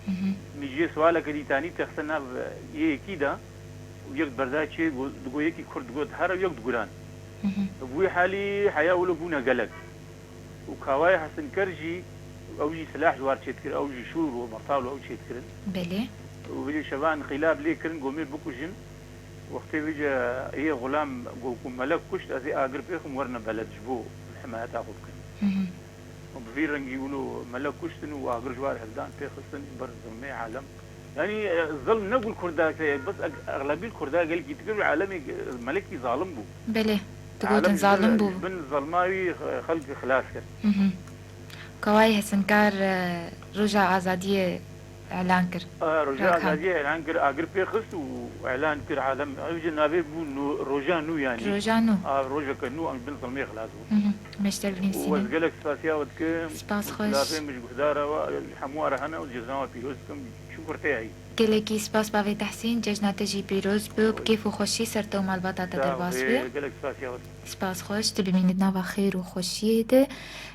Hı hı. Mîjiyê siwaleke dîtanî texse nav yê yekî de û yek berda çiyê, go-, digo yekî kurd digot here û yek digurand. Hı hı. Bi wî halî heya wilo bûne gelek. Û kawayê Hesinker jî, ew jî silah ji war çêdikir, ew jî şûr û mertal û ew çêdikirin. Belê. Û vêce şevan xîlab lê kirin, go mê bikujin. Wextê vêce yê xulam go ku melek kuşt, ez ê agir pêxim, werine beled ji bo himayeta xwe bikin. Hı hı. Û bi vî rengî wilo melek kuştin û agir ji war hevdan pêxistin ber zilmê alem. Yanî, e, zilm ne gul kurda ke, bes eg-, exlebî kurda gelkî dikir û alemê, e, melekî zalim bû. Belê, tu gotin zalim bû. Alem ji bin zilma wî, e, xelk xilas kir. Hı hı. Kawayê Hesinkar, e, roja azadiyê îlan kir. E, roja Rakan. Azadiyê îlan kir, agir pê xist û îlan kir alem. Ew jî navê bû nû, roja nû yanî. Roja nû. A, rojeke nû, em ji bin zilmê xilas bûn. Hı hı. Meşter û ez binivîsîne. Gelek spasiya we dikim. Spas xweş. Lafê min ji guhdara we, ji hemû re hene û cejna we pîroz dikim. Çi kurtê heyî. Gelekî spas bavê Tehsîn, cejna te jî pîroz be û bi kêf û xweşî ser te û malbata te derbas be. Sağ ol, gelek spasiya we dikim. Spas xweş, tu bimînî di nava xêr û xweşiyê de.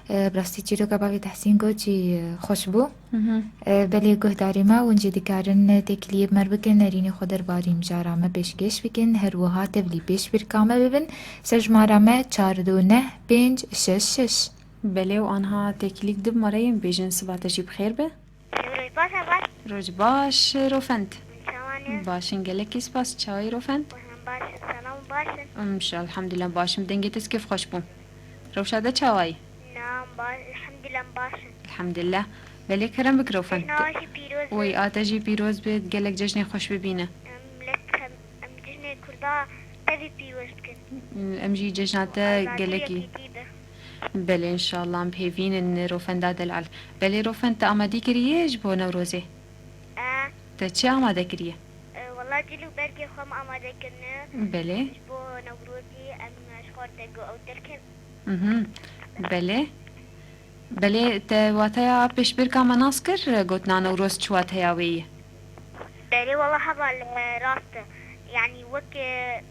E, bi rastî çîroka bavê Tehsîn got jî, e, xweş bû. Hı hı. E, belê guhdarê me, hûn jî dikarin têkiliyê bi me re bikin, nerînê xwe derbarî mijara me pêşkêş bikin, her wiha tevlî pêşbirka me bibin, ser jimara me çar du neh pênc şeş şeş. Belê û anha têkilî di bi me re yên, bêjin siba te jî bi xêr be. Roj baş, heval. Roj baş, Rofend. Çawan e? Baş in, gelekî spas. Çawa yî, Rofend? Baş in, selam, baş in. Em jî elhamdulillah baş in. Dengê te zikê xweş bû. Rewşa te çawa yî? Na, em baş, elhamdulillah em baş in. Elhamdulillah. Belê kerem bik, Rofend. Cejna we jî pîroz be. Wey, a te jî pîroz be. Gelek cejnê xweş bibîne. Em lek em, em cejnê Kurda tevî pîroz dikin. Em jî cejna te gelekî. Azadî û yekîtî be. Belê, înşallah, em bi hêvî ne, Rofenda delal. Belê, Rofend, te amadî kiriye ji bo Newrozê? E. Te çi amade kiriye? E, wela cil û bergê xwe em amade kirine. Belê. Ji bo Newrozê em ji xwe re dego ew derkevin. Mhm. Belê. Belê, te wateya pêşbirka me nas kir, gotina Newroz çi wateya wê ye? Belê, wela heval, e, rast e. Yanî wek, e,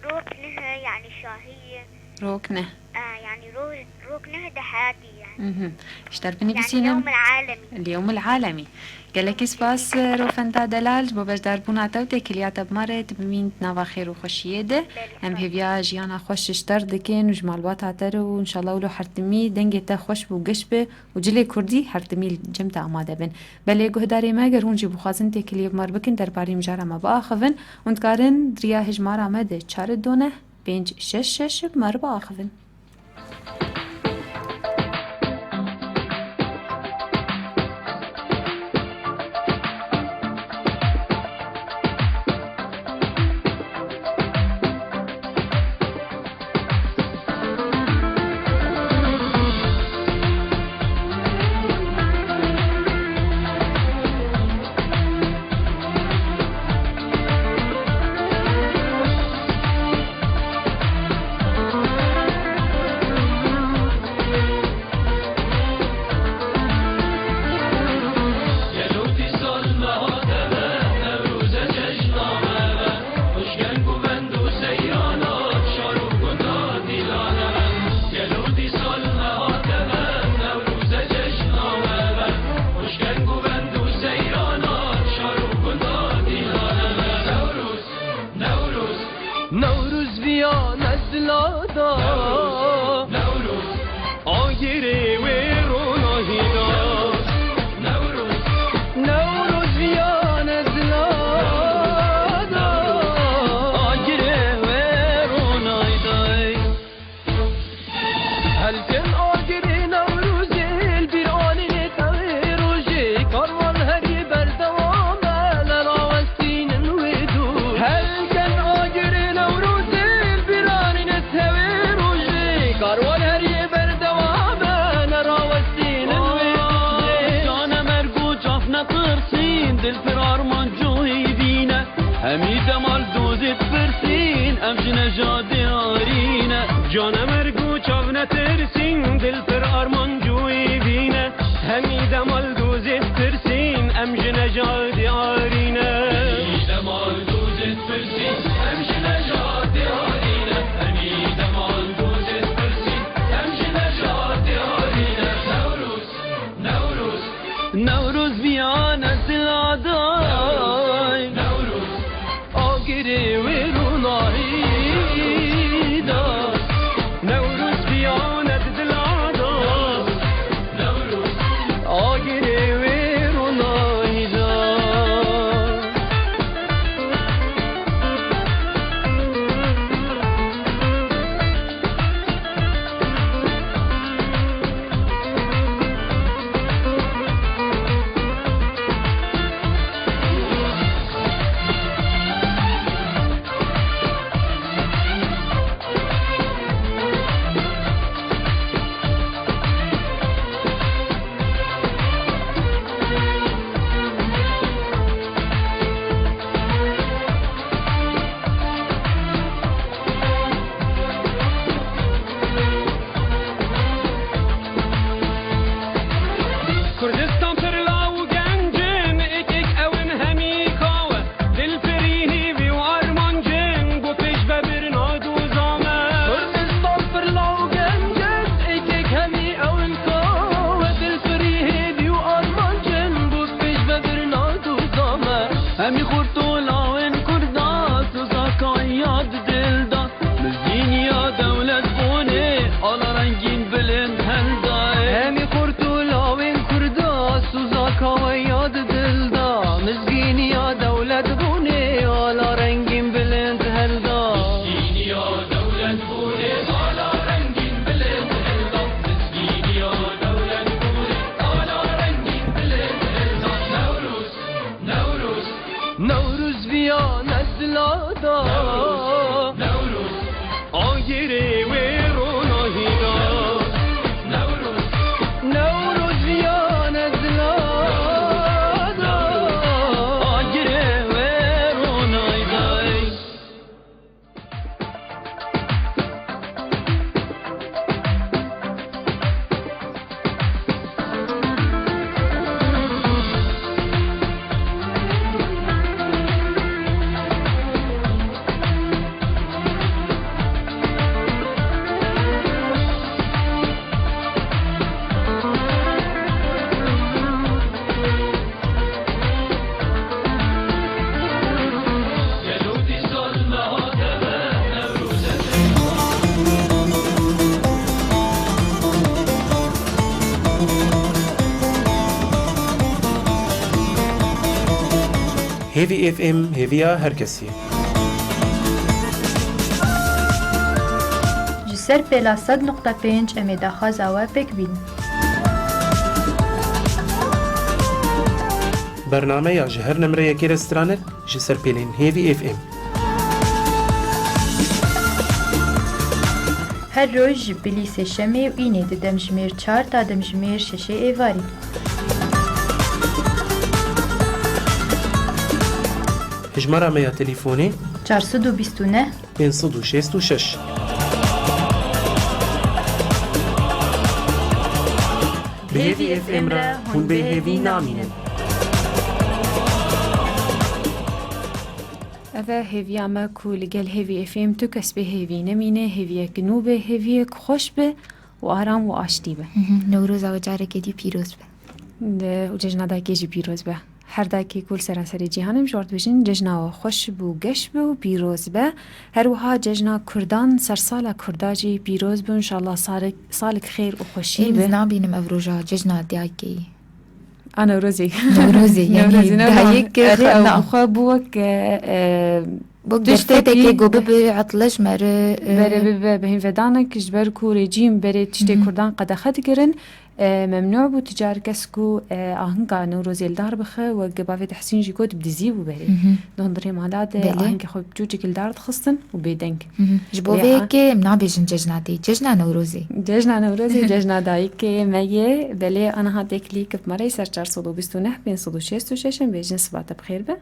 Rok neh, yanî şahî ye. Rok neh. E, yanî ro-, rok neh de heyatî ye. Mhm. Ji te re binivîsînim. Yanî yewmil alemî. Li yewmil alemî. Gelekî spas, Rofenda delal, ji bo beşdarbûna te û têkiliya te bi me re, tu bimîn di nava xêr û xweşiyê de. Belê, spas. Em hêviya jiyana xweş ji te re dikin û ji malbata te re û înşallah wilo hertimî dengê te xweş bû, geş be û cilê kurdî hertimî li cem te amade bin. Belê guhdarê me, ger hûn jî bixwazin têkiliyê bi me re bikin, derbarê mijara me biaxivin, hûn dikarin di riya hejmara me de çar du neh pênc şeş şeş bi me re biaxivin. Newroz viya nezla da, agirê wê ronahî da. Newroz viya nezla da, agirê wê ronahî da. Helkin agirê Newrozê, li bîr anînê tevê rojê, karwan herî berdewam e, li rawestînin wê dûr. Helkin agirê Newrozê, li bîr anînê tevê rojê, karwan herî berdewam e, li rawestînin wê dûr. Cane merg û caf netirsîn, dil pir armanc û hêvîn e. Em î demal dozê dipirsîn, em ji nejadê arî ne. Can em ergo çav netirsîn, dil pir armanc û hêvî ne. Em î demal dozê dipirsîn, em ji nejadê arî ne. Em î demal dozê dipirsîn, em ji nejadê arî ne. Em î demal dozê dipirsîn, em ji nejadê arî ne. Newroz, Newroz. Newroz viya ne dila day. Agirê wê ronahî da. Newroz viya ne dila da. Agirê wê ronahî da. Kurdistan pir law û genc in, êk êk ew in hemî kawe. Dil pirî hêvî û armanc in, ku pêş ve birin a doza me. Kurdistan pir law û genc in, êk êk hemî ew in kawe. Dil pirî hêvî û armanc in, ku pêş ve birin a doza me. Hemî xurt û lawên Kurda, soza kaya di dil da. Mizgîniya dewlet bûnê, ala rengîn bilind helda. Hemî xurt û lawên Kurda, soza kaweya di dil da. Mizgîniya dewlet bûnê, ala rengîn bilind helda. Mizgîniya dewlet bûnê, ala rengîn bilind helda. Mizgîniya dewlet bûnê, ala rengîn bilind helda. Newroz, Newroz. Newroz viya nezla da. Newroz. Agirê wê ronahî da. Newroz. Newroz viya nezla da. Agirê wê ronahî da. Hêvî F M, hêviya her kesî. Ji ser pêla sed nokta pênc em ê daxwaza we pêk bînin. Bernameya ji her nimreyekê re stranir ji ser pêlên Hêvî F M. Her roj ji bilî sêşemê û înê di demjimêr çar ta demjimêr şeşê êvarî. Hejmara me ya telîfonê: çar sed û bîst û neh, pênc sed û şêst û şeş. Bi Hêvî F M re hûn bê hêvî namînin. Ev e hêviya me ku li gel Hêvî F M tu kes bê hêvî nemîne, hêviyek nû be, hêviyek xweş be û aram û aştî be. Mhm, Newroza we carekê dî pîroz be. De, û cejna dayikê jî pîroz be. Her dayikê ku li seranserê cîhanê ji wan dibêjin, cejna we xweş û geş be û pîroz be. Her wiha cejna Kurdan, sersala Kurda jî pîroz be. Înşallah salek, salek xêr û xweşî be. Ê, ez nabînim ev roja cejna dayikê. A Newrozê. Newrozê, yanî Newrozê, ne dayik, erê, ew xwe bû wek, e, e, wek tiştekî derfetekê ku bibe etleş me re, e, berê bibe bihînvedanek, ji ber ku rejîm berê tiştê Kurdan qedexe dikirin. E, memnû bû tu car kes ku, e, ahinga Newrozê li dar bixe, wek bavê Tehsîn jî got, bi dizî bû berê. Di hundirê mala de ahengê xwe bi çûçik li dar dixistin û bêdeng. Ji bo vê yekê em nabêjin cejna dê, cejna Newrozê. Cejna Newrozê, cejna dayikê me ye. Belê, aniha têkilî kifme re ser çar sed û bîst û neh pênc sed û şêst û şeş em bêjin siba te bi xêr be.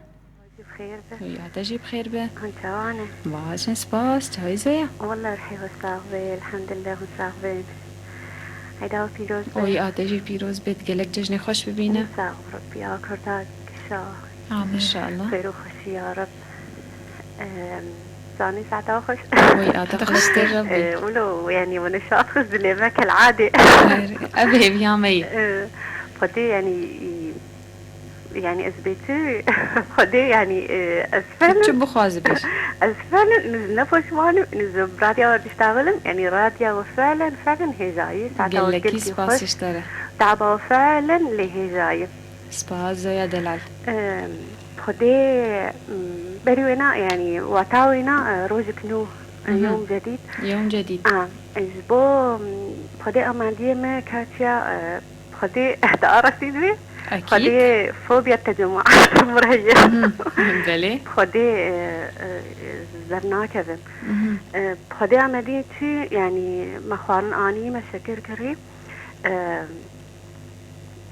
Xêr be. Wî a te jî bi xêr be. Hûn çawan e? Baş in, spas. Çawî Zoya? Wele rihê we sax be, elhamdulillah, hûn sax bin. Eyda we pîroz be. Wî a te jî pîroz bit, gelek cejnê xweş bibîne. Sax ol Rebbî, a Kurda kişa. Amin. Înşallah. Xêr û xweşî ya Reb. Em, zanî saeta xweş. Wî a te xweştir Rebbî. E, wilo, yanî, wilo şax dilê me kel adê. Ev hêviya me ye. E, Xwedê, yanî, yanî ez bê tu, Xwedê, yanî, e, ez felin. Çi bixwazi bêj. Ez felin, niz ne poşman im, niz radya we diştaxilim, yanî radya we felin, felin hêjayî. Saeta we gelkî spas ji te re. Taba we felin lê hêjayî. Spas Zoya delal. Em, Xwedê, m, berî wêna, yanî wata wêna, e, rojek nû, e, yewm cedîd. Yewm cedîd. A, ji bo, m, Xwedê amandiyê me katiya, e, Xwedê, te arastî dibê? Ekîd. Xwedê fobiya tecemûat mir heye. Belê. Xwedê, e, e, zernakevim. E, Xwedê amediyê çi, yanî me xwarin anî, me şekir kirî. E,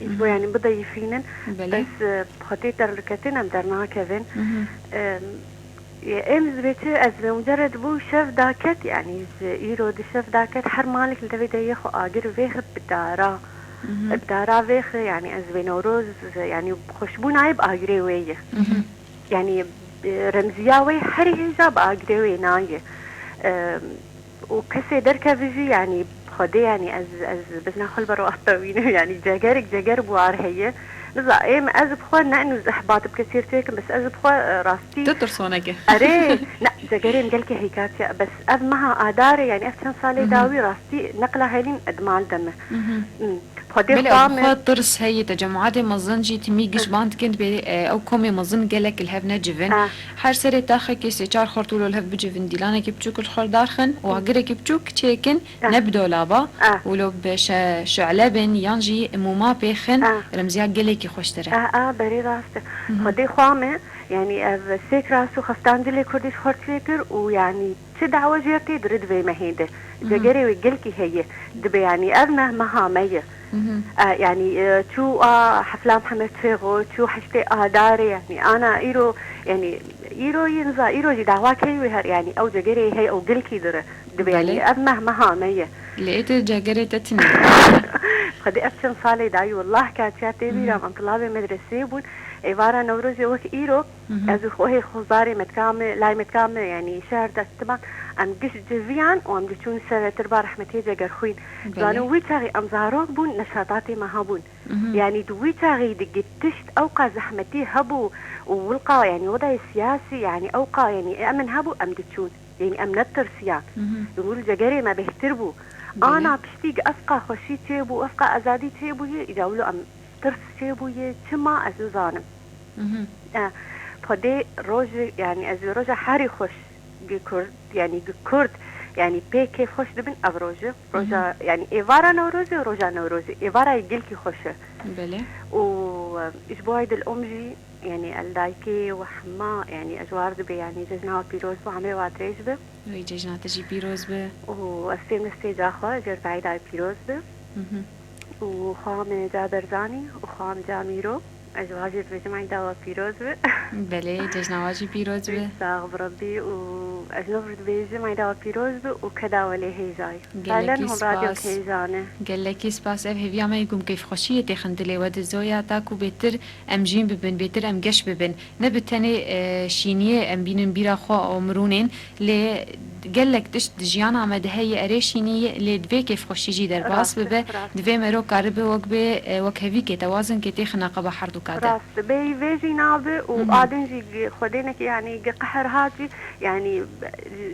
ji bo, yanî bideyifînin. Belê. Bes, e, Xwedê derliketin em dernakevin. E, Em ji vê çi, ez vê mucerred bû şev daket, yanî ji îro di şev daket, her malek li devê de yê xwe agir vêxi bi dara. Bi dara vêxi, yanî ez vê Newroz, yanî xweşbûnayê bi agirê wê ye. Yanî, e, remziya wê herî hêja bi agirê wê nayê. E, û kesê derkeve jî, yanî Xwedê, yanî ez, ez bizna xwe li ber asta wînim, yanî cegerek ceger buhar heye. Niza, êm ez bi xwe ne û ehbat bi kesî têkim, bes ez bi xwe, e, rastî. Tu tirsoneke. Erê, ne, cegerê min gelkî hêkatiye, bes ev meha Adarê, yanî ev çend salê dawî rastî neqla helîn di mal de me. Xwedê Belê, xwe me. Xwe tirs heye, tecemûatê mezin jî timî giş ban dikin, dibê, e, ew komê mezin gelek li hev necivin. Ah. Her serê taxekê sê çar xort wilo li hev bicivin, dîlanekî biçûk li xwe darxin û agirekî biçûk çêkin, ne bi dolaba, wilo bi şe-, şe'le bin yan jî mûma pêxin, remziya gelekî xweştir e. Ah, ah, berê rast e. Xwedê xwe me, yanî ev sêk rast û xeftan dilê Kurdî ji xort çêkir û yanî çi dawa jê tê diri divê mehê de. Cegerê wê gelkî heye. Dibe, yanî ev meh meha me ye. E, yanî, e, çû a hefla Mihemed Çêxo, çû heştê Adarê, yanî ana îro, yanî îro yê niza, îro jî dawa key wê her, yanî ew cegerê heye, ew gelkî dire. Dibe, yanî ev meh meha me ye. Lê ê tu cegerê te tune. Xwedê ev çend salê dayî, wallah ka çiya tê bîra min, em tilabê medreseyê bûn. Êvara Newrozê wek îro, ez û xwehê xwezarê me dika me, lay me dika me, yanî şehr de timan, em giş civiyan û em diçûn ser tirba rehmetiyê Cegerxwîn. Belê. Zanî wî çaxî em zarok bûn, neşatatê me hebûn. Yanî di wî çaxî di gi tişt ewqa zehmetî hebû û wilqa, yanî wedayê siyasî, yanî ewqa, yanî emin hebû, em diçûn. Yanî em netirsiyan. Li wir cegerê me bêhtir bû. Belê. Ana piştî gi evqa xweşî çêbû, evqa azadî çêbûye, îca wilo em tirs çêbûye, çima ez nizanim. E, Xwedê roj, yanî ez ê roja herî xweş gi Kurd, yanî gi Kurd, yanî pê kêfxweş dibin ev roj e. Roja, yanî êvara Newrozê, roja Newrozê. Êvara yê gelkî xweş e. Belê. Û, e, ji bo Eydil Om jî, yanî el dayikê we hema, yanî ez war dibê, yanî cejna we pîroz be, emrê we dirêj be. Wê cejna te jî pîroz be. Û ez têm destê ca xwe, jêr Eydayê pîroz be. Û xwa me ca Berzanî û xwa me ca Mîro. Ez ji wa jî dibêjim Eyda we pîroz be. Belê, cejna wa jî pîroz be. Sax bi Rebbî û ez ji nû dibêjim Eyda we pîroz be û keda we lê hêjayî. Gelekî spas. Hûn radyo hêjane. Gelekî spas. Ev hêviya me ye ku em keyfxweşiyê têxin dilê we de Zoya, ta ku bêtir em jîn bibin, bêtir em geş bibin. Ne bi tenê, e, şîniyê em bînin bîra xwe û mirûnên, lê gelek tişt di jiyana me de heye erê şînî ye, lê divê kêfxweşî jî derbas bibe. Rast e, rast e. Divê mero karibe wek bê, e, wek hevîkê tewazinkê têxine qeba herdûka de. Rast e. Bêyî vê jî nabe û a din jî gi-, xwedênek, yanî gi qehr hat jî, yanî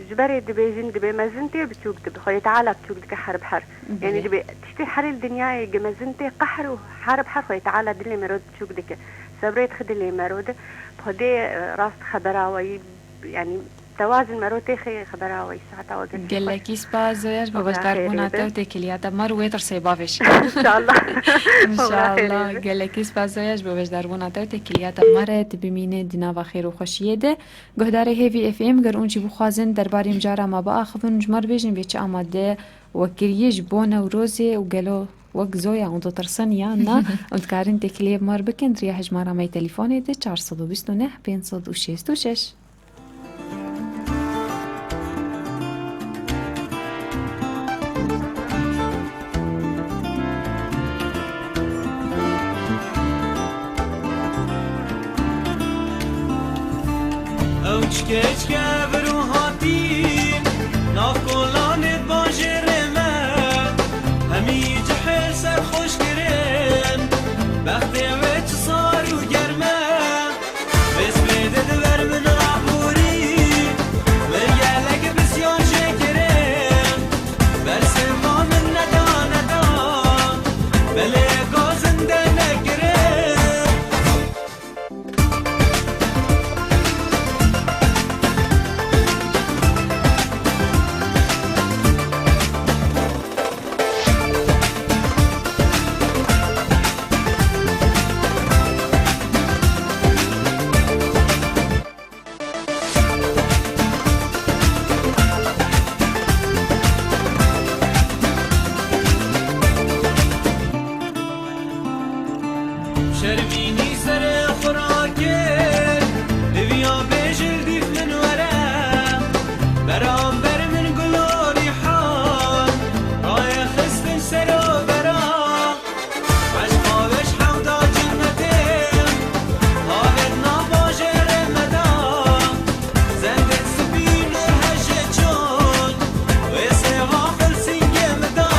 ji berê dibêjin dibê mezin tê biçûk dibe. Xwedê Teala biçûk dike her bi her. Yanî dibê tiştê herê li dinyayê gi mezin tê qehr û her bi her Xwedê Teala dilê mero biçûk dike. Sebrê dixe dilê mero de. Xwedê, e, rast xebera we yî, yanî tewazin mero têxê xebera we yî saeta we gelkî xweş. Gelekî spas Zoya ji bo beşdarbûna te û têkiliya te mar wê tirsê bavêj. Înşallah. Înşallah. Gelekî spas Zoya ji bo beşdarbûna te û têkiliya te mar e, tu bimîne di nava xêr û xweşiyê de. Guhdarê Hêvî F M, ger hûn jî bixwazin derbarê mijara me biaxivin, ji me re bêjin vê çi amade we kiriye ji bo Newrozê û gelo Wek Zoya, hûn ditirsin yan na? Hûn dikarin têkiliyê bi me re bikin di riya hejmara me yê telefonê de, çar sed û bîst û neh, pênc sed û şêst û şeş. Ew çike çike vir û hatîn, nav kolanê bajêrê me, hemî cihê serxweş kirin, bextê wê çi sar û germ e. Vê spêdê di ber min aborî, min gelek pisyan jê kirin. Bersiva min neda, neda, belê gazin de nekirin. Şermînî serê xwe rakir, diviya bêjil dîf min were. Beramber min gul û rîhan, rayê xistin ser û bera. Eşqa weş hewda cinnetê, havêt nav bajêrê me da. Zendêt spî nûr hejê çûn, wê sêva xil singê me da.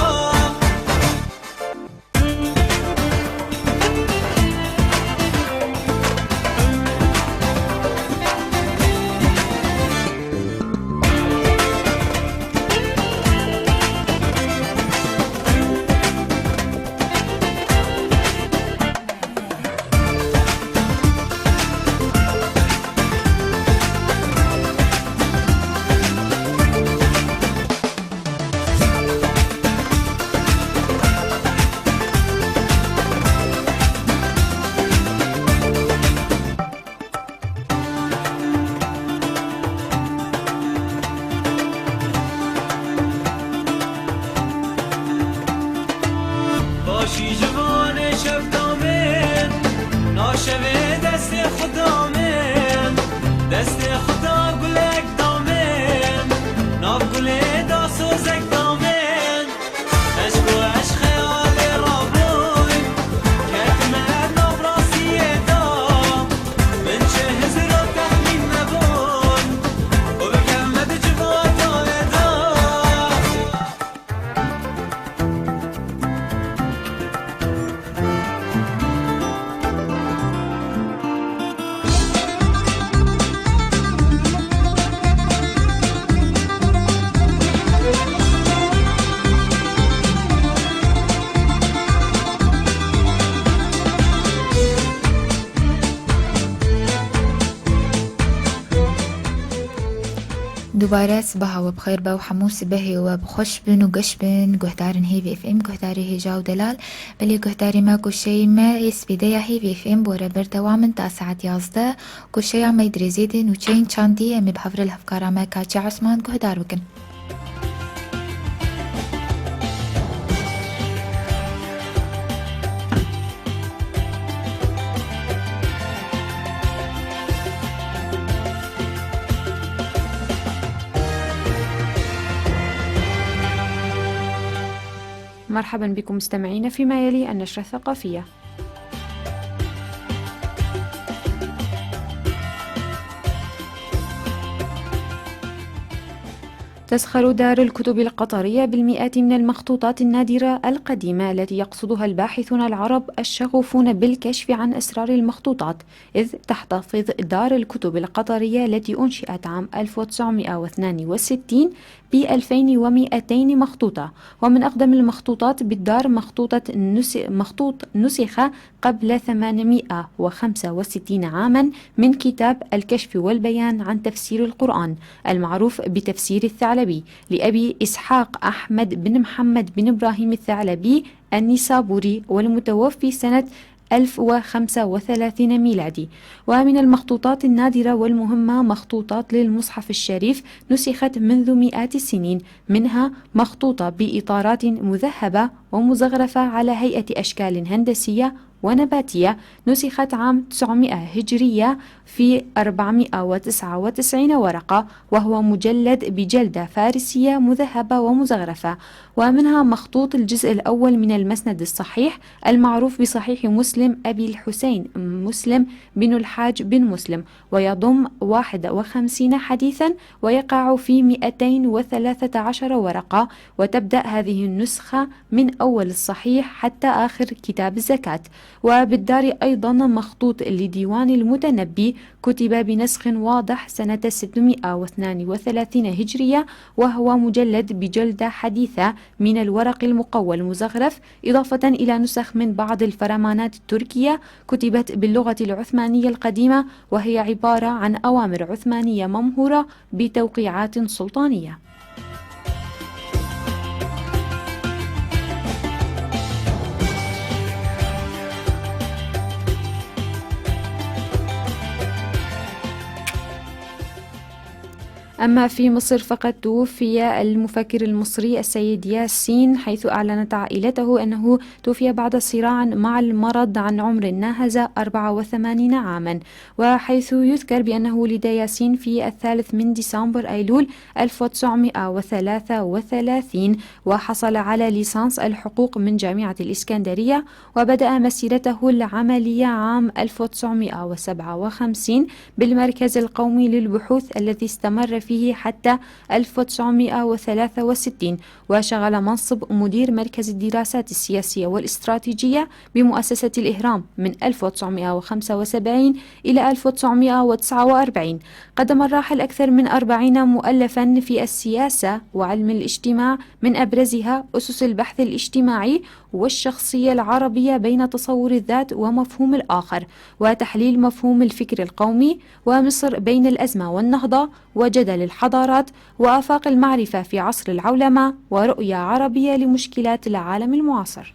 Başî ji vanê şev damên, na şevê destê xwe damên, destê xwe da gulek damên, nav gulê da sozek damên. Eşq û eşq xeyalê rabûn, ketime nav rastiyê da. Min çi hizir û texmîn nebûn, û bi kevme di civata wê da. Dubare sibaha we bi xêr be û hemû sibehê we bi xweş bin û geş bin. Guhdarên Hêvî F M, guhdarê hêja û delal. Belê guhdarê me, goşeyê me ê spêde ya Hêvî F M bore berdewam in ta saet yazdeh. Goşeya me yê dirêzê de nûçeyên çandî, em ê bi hev re li hevkara me Kaçe Osman guhdar bikin. مرحبا بكم مستمعينا فيما يلي النشرة الثقافية. تزخر دار الكتب القطرية بالمئات من المخطوطات النادرة القديمة التي يقصدها الباحثون العرب الشغوفون بالكشف عن أسرار المخطوطات، إذ تحتفظ دار الكتب القطرية التي أنشئت عام ألف وتسعمائة واثنين وستين بألفين ومائتين مخطوطة، ومن أقدم المخطوطات بالدار مخطوطة نس-، مخطوط نسخ قبل ثمانمائة وخمسة وستين عاما من كتاب الكشف والبيان عن تفسير القرآن المعروف بتفسير الثعلبي لأبي إسحاق أحمد بن محمد بن إبراهيم الثعلبي النيسابوري، والمتوفي سنة ألف وخمسة وثلاثين ميلادي. ومن المخطوطات النادرة والمهمة مخطوطات للمصحف الشريف نسخت منذ مئات السنين، منها مخطوطة بإطارات مذهبة ومزخرفة على هيئة أشكال هندسية ونباتية، نسخت عام تسعمائة هجرية في أربعمائة وتسعة وتسعين ورقة، وهو مجلد بجلدة فارسية مذهبة ومزخرفة، ومنها مخطوط الجزء الأول من المسند الصحيح المعروف بصحيح مسلم أبي الحسين مسلم بن الحاج بن مسلم، ويضم واحد وخمسين حديثا، ويقع في مئتين وثلاثة عشر ورقة، وتبدأ هذه النسخة من أول الصحيح حتى آخر كتاب الزكاة. وبالدار أيضا مخطوط لديوان المتنبي، كتب بنسخ واضح سنة ستمائة واثنان وثلاثين هجرية، وهو مجلد بجلدة حديثة من الورق المقوى المزخرف، إضافة إلى نسخ من بعض الفرمانات التركية كتبت باللغة العثمانية القديمة، وهي عبارة عن أوامر عثمانية ممهورة بتوقيعات سلطانية. أما في مصر فقد توفي المفكر المصري السيد ياسين، حيث أعلنت عائلته أنه توفي بعد صراع مع المرض عن عمر ناهز أربعة وثمانين عاما، وحيث يذكر بأنه ولد ياسين في الثالث من ديسمبر أيلول ألف وتسعمائة وثلاثة وثلاثين، وحصل على ليسانس الحقوق من جامعة الإسكندرية، وبدأ مسيرته العملية عام ألف وتسعمائة وسبعة وخمسين بالمركز القومي للبحوث الذي استمر فيه حتى ألف وتسعمائة وثلاثة وستين، وشغل منصب مدير مركز الدراسات السياسية والاستراتيجية بمؤسسة الإهرام من ألف وتسعمائة وخمسة وسبعين إلى ألف وتسعمائة وتسعة وأربعين. قدم الراحل أكثر من أربعين مؤلفا في السياسة وعلم الاجتماع، من أبرزها أسس البحث الاجتماعي والشخصية العربية بين تصور الذات ومفهوم الآخر، وتحليل مفهوم الفكر القومي، ومصر بين الأزمة والنهضة، وجدل الحضارات، وآفاق المعرفة في عصر العولمة، ورؤية عربية لمشكلات العالم المعاصر.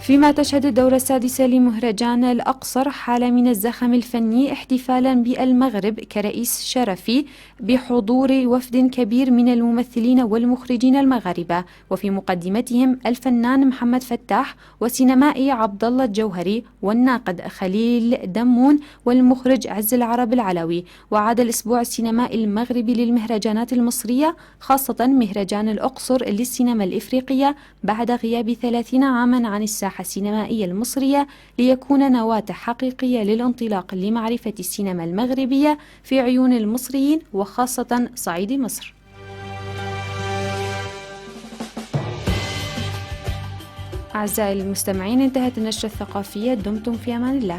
فيما تشهد الدورة السادسة لمهرجان الأقصر حالة من الزخم الفني احتفالا بالمغرب كرئيس شرفي بحضور وفد كبير من الممثلين والمخرجين المغاربة، وفي مقدمتهم الفنان محمد فتاح والسينمائي عبد الله الجوهري والناقد خليل دمون والمخرج عز العرب العلوي. وعاد الأسبوع السينمائي المغربي للمهرجانات المصرية، خاصة مهرجان الأقصر للسينما الإفريقية، بعد غياب ثلاثين عاما عن الساحة السينمائية المصرية، ليكون نواة حقيقية للانطلاق لمعرفة السينما المغربية في عيون المصريين وخاصة صعيد مصر. أعزائي المستمعين، انتهت النشرة الثقافية، دمتم في أمان الله.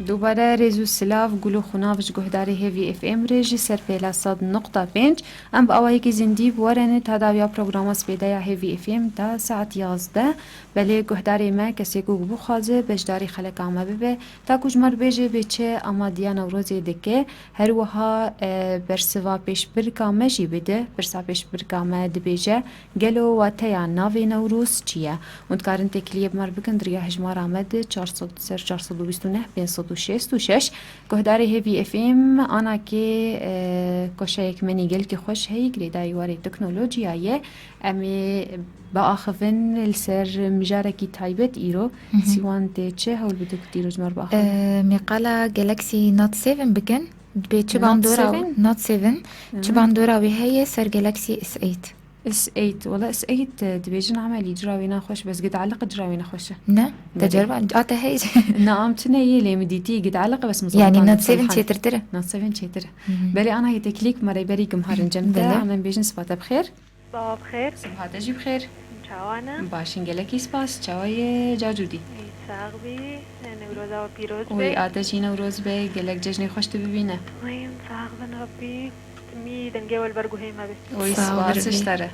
Dubare rêz û silav, gul û xunav ji guhdarê Hêvî F M re ji ser pêla sed nokta pênc. Em bi awayekî zindî bi we re ne ta dawiya programa spêde ya Hêvî F M ta saet yazdeh. Belê guhdarê me, kesê ku bixwaze beşdarî xeleka me bibe, ta ku ji me re bêje bê çi amadiya Newrozê dike. Her wiha, e, bersiva pêşbirka me jî bide. Pirsa pêşbirka me dibêje, gelo wateya navê Newroz çi ye? Hûn dikarin têkiliyê bi me re bikin di riya hejmara me de çar sed ser çar sed û bîst û neh pênc sed û şêst û şeş. Guhdarê Hêvî F M, anakê, e, koşeyek menî gelkî xweş heyî, girêdayî warê teknolojiyayê. Em ê biaxivin li ser mijarekî taybet îro. Hı hı. Sîwan tê çi hewl bide ku tîro ji me re biaxivin? Em ê qala Galaxy Note seven bikin. Dibê çi Note bandora seven? Note seven, çi Hı hı. bandora wê heye ser Galaxy S eight? S eight, wala S eight, e, dibêjin Emelî cira wê naxweş, bes gidaliq cira wê nexweş e. Ne, Belê. Tecerba, a te heye. Na, am tune yê lê min dîtî, gidaliq bes min Yani zana Note seven çêtirtir e? Note seven çêtir e. Hı hı. Belê, ana yê teklîk me rêberî kim harin cem te, Belê. Ana em bêjin sibate bi xêr. Sibah bi xêr. Sibha te jî bi xêr. Çawa ne? Başin, gelekî spas. Çawa ye Cacûdî? Ey, sax bî. Newroza we pîroz be. Oy, a te jî Newroz be. Gelek cejnê xweş tu bibîne. Oy, sax bin Rabbî. Timî dengê we li ber guhê me be. Oy, Sağ ol, spas Rabbî. Ji te re.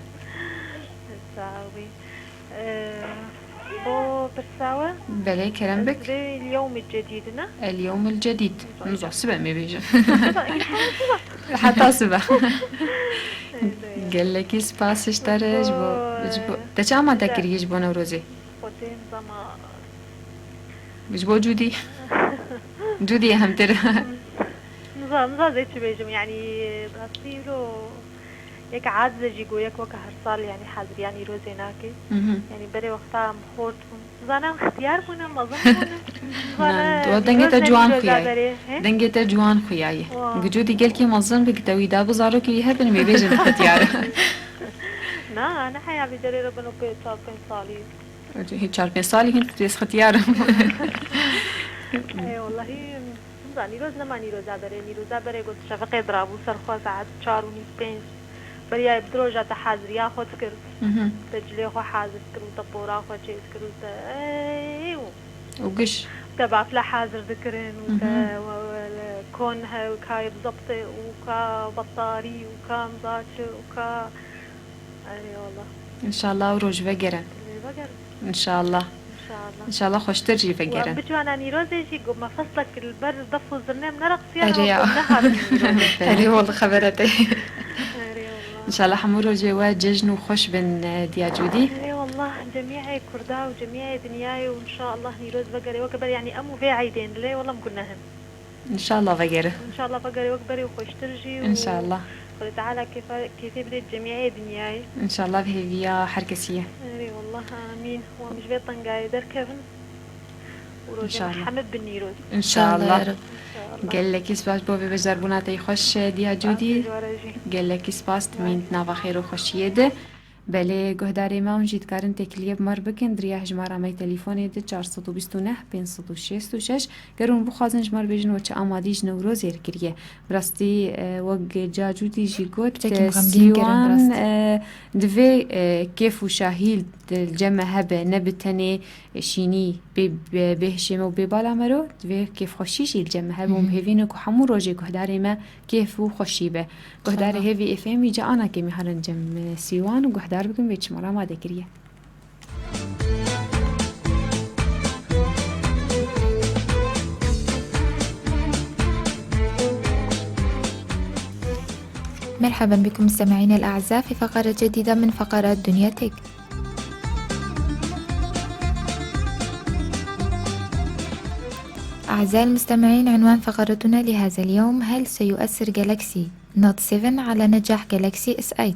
Sax bî. Ee, bo pirsa we? Belê, kerem bik. Ez vê el-yewm el-cedîd ne? El-yewm el-cedîd. Niza sibe me bêjin. Sibe, îlham sibe. Heta sibe. Gelekî spas ji te re ji bo, ji bo, te çi amade kiriye ji bo Newrozê? Xwedê nizama. Ji bo Cûdî. Cûdî ye hemtir. Niza, niza zê çi bêjim, yanî rastî îro yek adize jî got, yek weke her sal, yanî haziriya Nîrozê nake. Mhm. Yanî berê wexta em xort bûn. Nizanim xtiyar bûne, mezin bûne. Nizanim Na, tu dengê te Nîroz ciwan nîroza xuyaye. Berê, he? Dengê te ciwan xuyaye. Wa. Gicû dî gelkî mezin bi, te wî da bi zarokê wî hebin, mê bêjin xtiyar. Na, ne heya vî derê re bin û pê çar pênc salî. Hî çar pênc salî hîn tu dê xtiyar. Ey, wellahî, niza, Nîroz nema Nîroza berê. Nîroza berê got şefeqê dirabû ser xwe saet çar û nîv pênc. Beriya bi roja te haziriya xwe dikir. Mhm. Te cilê xwe hazir dikir û te pora xwe çê dikir û te, ey, û Û giş. te bafle hazir dikirin û te Mhm. we-, we-, kon he, ka yê bizebtê û ka betarî û ka niza çi û ka, erê wala. Înşallah ew roj vegere. Lê vegerin. Înşallah. Înşallah. Înşallah xweştir jî Û em vegerin. biçûna Nîrozê jî got me feslek li ber def û zirnê em nereqsiya Erê ya. Nehatin Nîrozê. Erê wala xebere te. Erê wala. Înşallah hemû rojê we cejn û xweş bin, e, Diya Cûdî. Erê wala, cemiyê Kurda û cemiyê dinyayê û înşallah Nîroz vegere weke ber, yanî em û vê eydên lê wala em gunehim. Înşallah vegere. Înşallah vegere wek berê û xweştir jî û Înşallah. Xwedê Teala kêfa-, kêfê bidê cemiyê dinyayê. Înşallah bi hêviya her kesî ye. Erê wallah, amîn. Û em ji vê tengayê derkevin û rojê Înşallah. Mihemed bin Nîroz. Înşallah. Înşallah ya Reb. Înşallah. Gelekî spas bo vê beşdarbûna te yî xweş, Diya Cûdî. Spas ji we re jî. Gelekî spas, timîn di nava xêr û xweşiyê de. Belê, guhdarê me, hûn jî dikarin têkiliyê bi me re bikin di riya hejmara me yê telîfonê di çar sed û bîst û neh pênc sed û şêst û şeş. Ger hûn bixwazin ji me re bêjin we çi amadî ji Newrozê re kiriye. Bi rastî, e, wek Cacûdî jî got, Piçekî e, min xemgîn kirin, bi Sîwan, rastî. e, divê, e, kêf û şahî li cem me hebe, ne bi tenê şînî bê, bê, bê hişê me û bê bala me ro, divê kêfxweşî jî li cem me hebe û Hı hı. bi hêvî ne ku hemû rojê guhdarê me kêf û xweşî be. Guhdarê Înşallah. Hêvî F M îca ana kêmî herin cem, e, Sîwan û guhdar bikin wê çi me re amade kiriye. مرحبا بكم مستمعينا الأعزاء في فقرة جديدة من فقرات دنيا تك. أعزائي المستمعين، عنوان فقرتنا لهذا اليوم: هل سيؤثر جالاكسي نوت سفن على نجاح جالاكسي اس ثمانية؟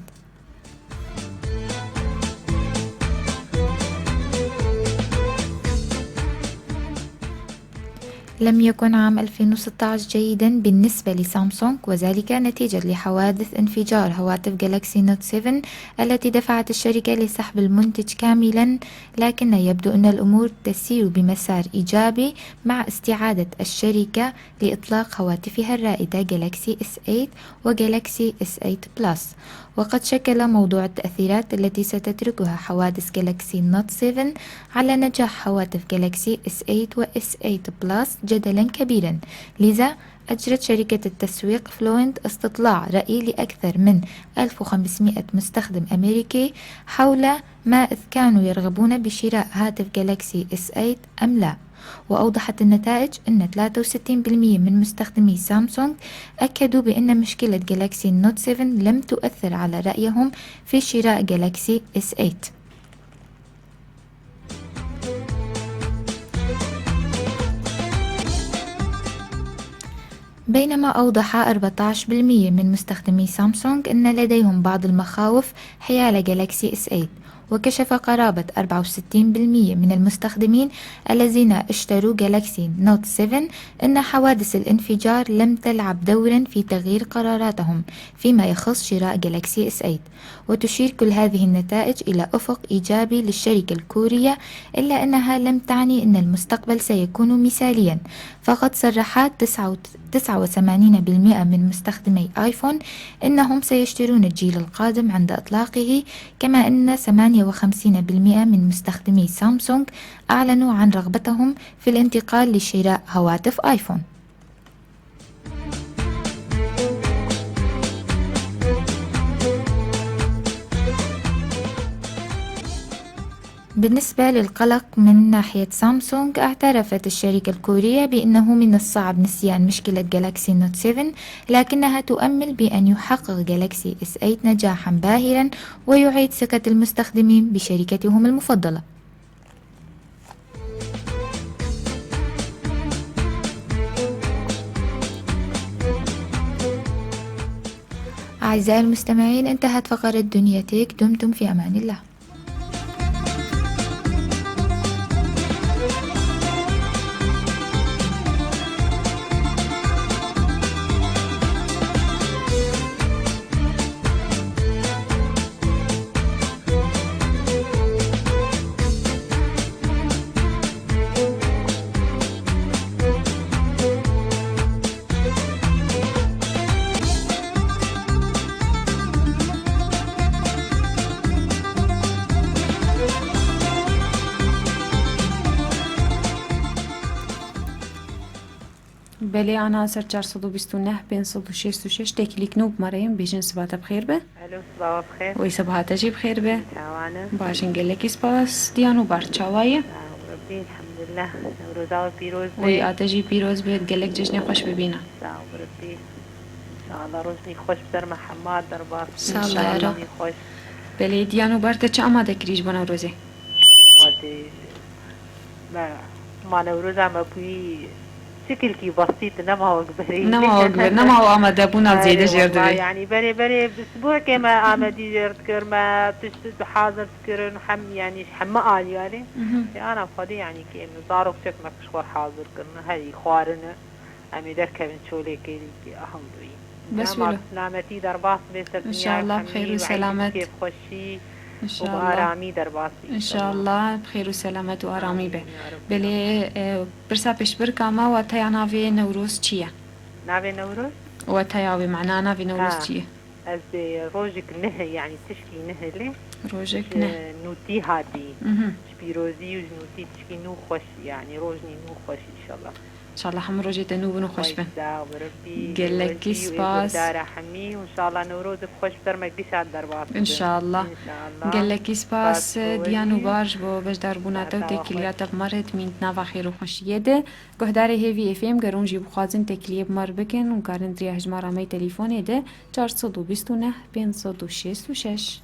لم يكن عام ألفين وستة عشر جيدا بالنسبة لسامسونج، وذلك نتيجة لحوادث انفجار هواتف جالاكسي نوت سفن التي دفعت الشركة لسحب المنتج كاملا، لكن يبدو أن الأمور تسير بمسار إيجابي مع استعادة الشركة لإطلاق هواتفها الرائدة جالاكسي اس ثمانية وجالاكسي اس ثمانية بلس. وقد شكل موضوع التأثيرات التي ستتركها حوادث جالاكسي نوت سفن على نجاح هواتف جالاكسي اس ثمانية واس ثمانية بلس جدلا كبيرا. لذا أجرت شركة التسويق فلوينت استطلاع رأي لأكثر من ألف وخمسمائة مستخدم أمريكي حول ما إذا كانوا يرغبون بشراء هاتف جالاكسي إس ثمانية أم لا. وأوضحت النتائج أن ثلاثة وستين بالمية من مستخدمي سامسونج أكدوا بأن مشكلة جالاكسي نوت سفن لم تؤثر على رأيهم في شراء جالاكسي إس ثمانية. بينما أوضح أربعتاش بالمية من مستخدمي سامسونج أن لديهم بعض المخاوف حيال جالاكسي إس ثمانية، وكشف قرابة أربعة وستين بالمية من المستخدمين الذين اشتروا جالاكسي نوت سفن أن حوادث الانفجار لم تلعب دورا في تغيير قراراتهم فيما يخص شراء جالاكسي إس ثمانية. وتشير كل هذه النتائج إلى أفق إيجابي للشركة الكورية، إلا أنها لم تعني أن المستقبل سيكون مثاليا، فقد صرح تسعة، تسعة وثمانين بالمئة من مستخدمي آيفون أنهم سيشترون الجيل القادم عند إطلاقه، كما أن ثمانية وخمسين بالمئة من مستخدمي سامسونج أعلنوا عن رغبتهم في الانتقال لشراء هواتف آيفون. بالنسبة للقلق من ناحية سامسونج، اعترفت الشركة الكورية بأنه من الصعب نسيان مشكلة جالاكسي نوت سفن، لكنها تؤمل بأن يحقق جالاكسي إس ثمانية نجاحا باهرا ويعيد ثقة المستخدمين بشركتهم المفضلة. أعزائي المستمعين، انتهت فقرة دنيا تيك. دمتم في أمان الله. Belê, ana ser çar sed û bîst û neh pênc sed û şêst û şeş têkilîk nû bi me re yên, bêjin siba te bi xêr be. Alo, siba we bi xêr. Wê siba te jî bi xêr be. Çawan e? Baş in, gelekî spas. Diya Nûbar, çawa ye? Sağ ol Rebbî, elhamdulillah. Newroza we pîroz be. Wê a te jî pîroz be, gelek cejnê xweş bibîne. Sağ ol Rebbî. İnşallah rojnî xweş bi ser me hema derbas. Sağ ol, ya Rab. Rojnî xweş. Belê, Diya Nûbar, te çi amade kirî ji bo Newrozê? Xwedê, me, ma Newroza me bûyî şikilkî besît, nema wek berê. Nema wek berê, nema o amadebûna zêde jêr dibê. Erê, wellahî, yanî berê, berê, bi sibûhekê me amedî jêr dikir, me tişt hazir dikirin, hem, yanî, ji hemî aliyarê. Mhm. Ê, ana Xwedê, yanî, kê min zarok çek me pişt xwe hazir kirin, herî xwarin. Em ê derkevin çolê kêlîkî, aha, wilo yî. Bes wilo. Dema silametî derbas bê ser dinya. İnşallah, bi xêr û selamet. Kêfxweşî û bi aramî derbas bê, inşallah. İnşallah, bi xêr û selamet û aramî be. Amîn, ya Rabbi. Belê, e, pirsa pêşbirka me, wateya navê Newroz çi ye? Navê Newroz? Wateya wê, mana navê Newroz çi ye? Ez ê rojek neh, yanî tişkî neh lê. Rojek neh. Ji nûtî hatî. Mhm. Ji pîrozî û ji nûtî tişkî nû xweş, yanî rojnî nû xweş, înşallah. Înşallah hemû rojê te nû bin û xweş bin. Xweş, sağ ol, Rebbî. Gelekî spas. Guhdara hemî û înşallah Newrozê bi xweş bi ser me gişa derbas bibe. Înşallah. Înşallah. Gelekî spas, Diya Nûbar, ji bo beşdarbûna te û têkiliya te bi me re, dimîn di nava xêr û xweşiyê de. Guhdarê Hêvî F M, ger hûn jî bixwazin têkiliyê bi me re bikin, hûn karin di riya hejmara me yê telîfonê de çar sed û bîst û neh pênc sed û şêst û şeş.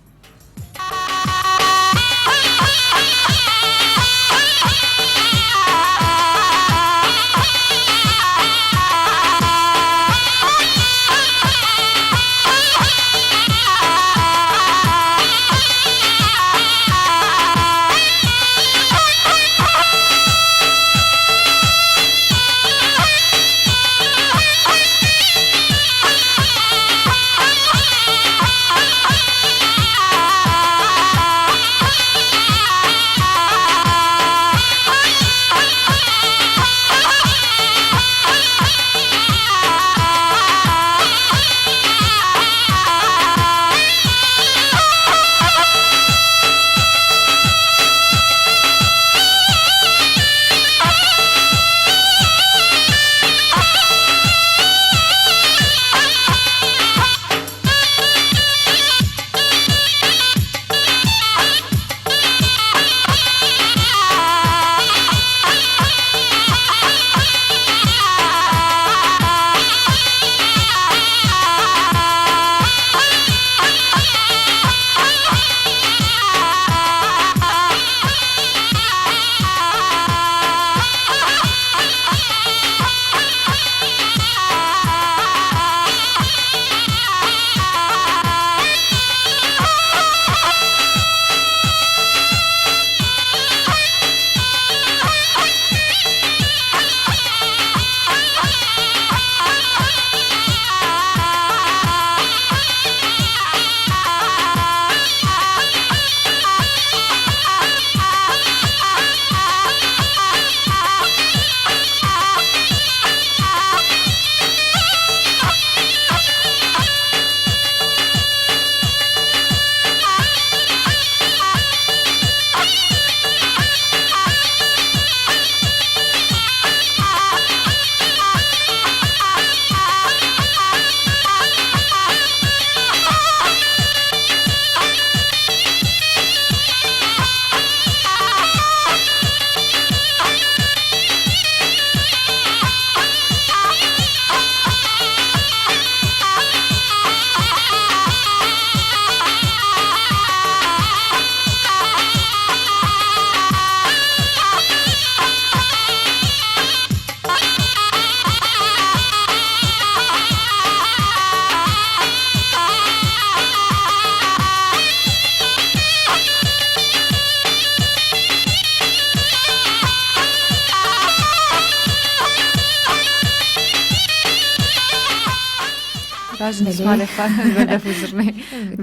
Belê. Ji malê xwe berdef û zirnê.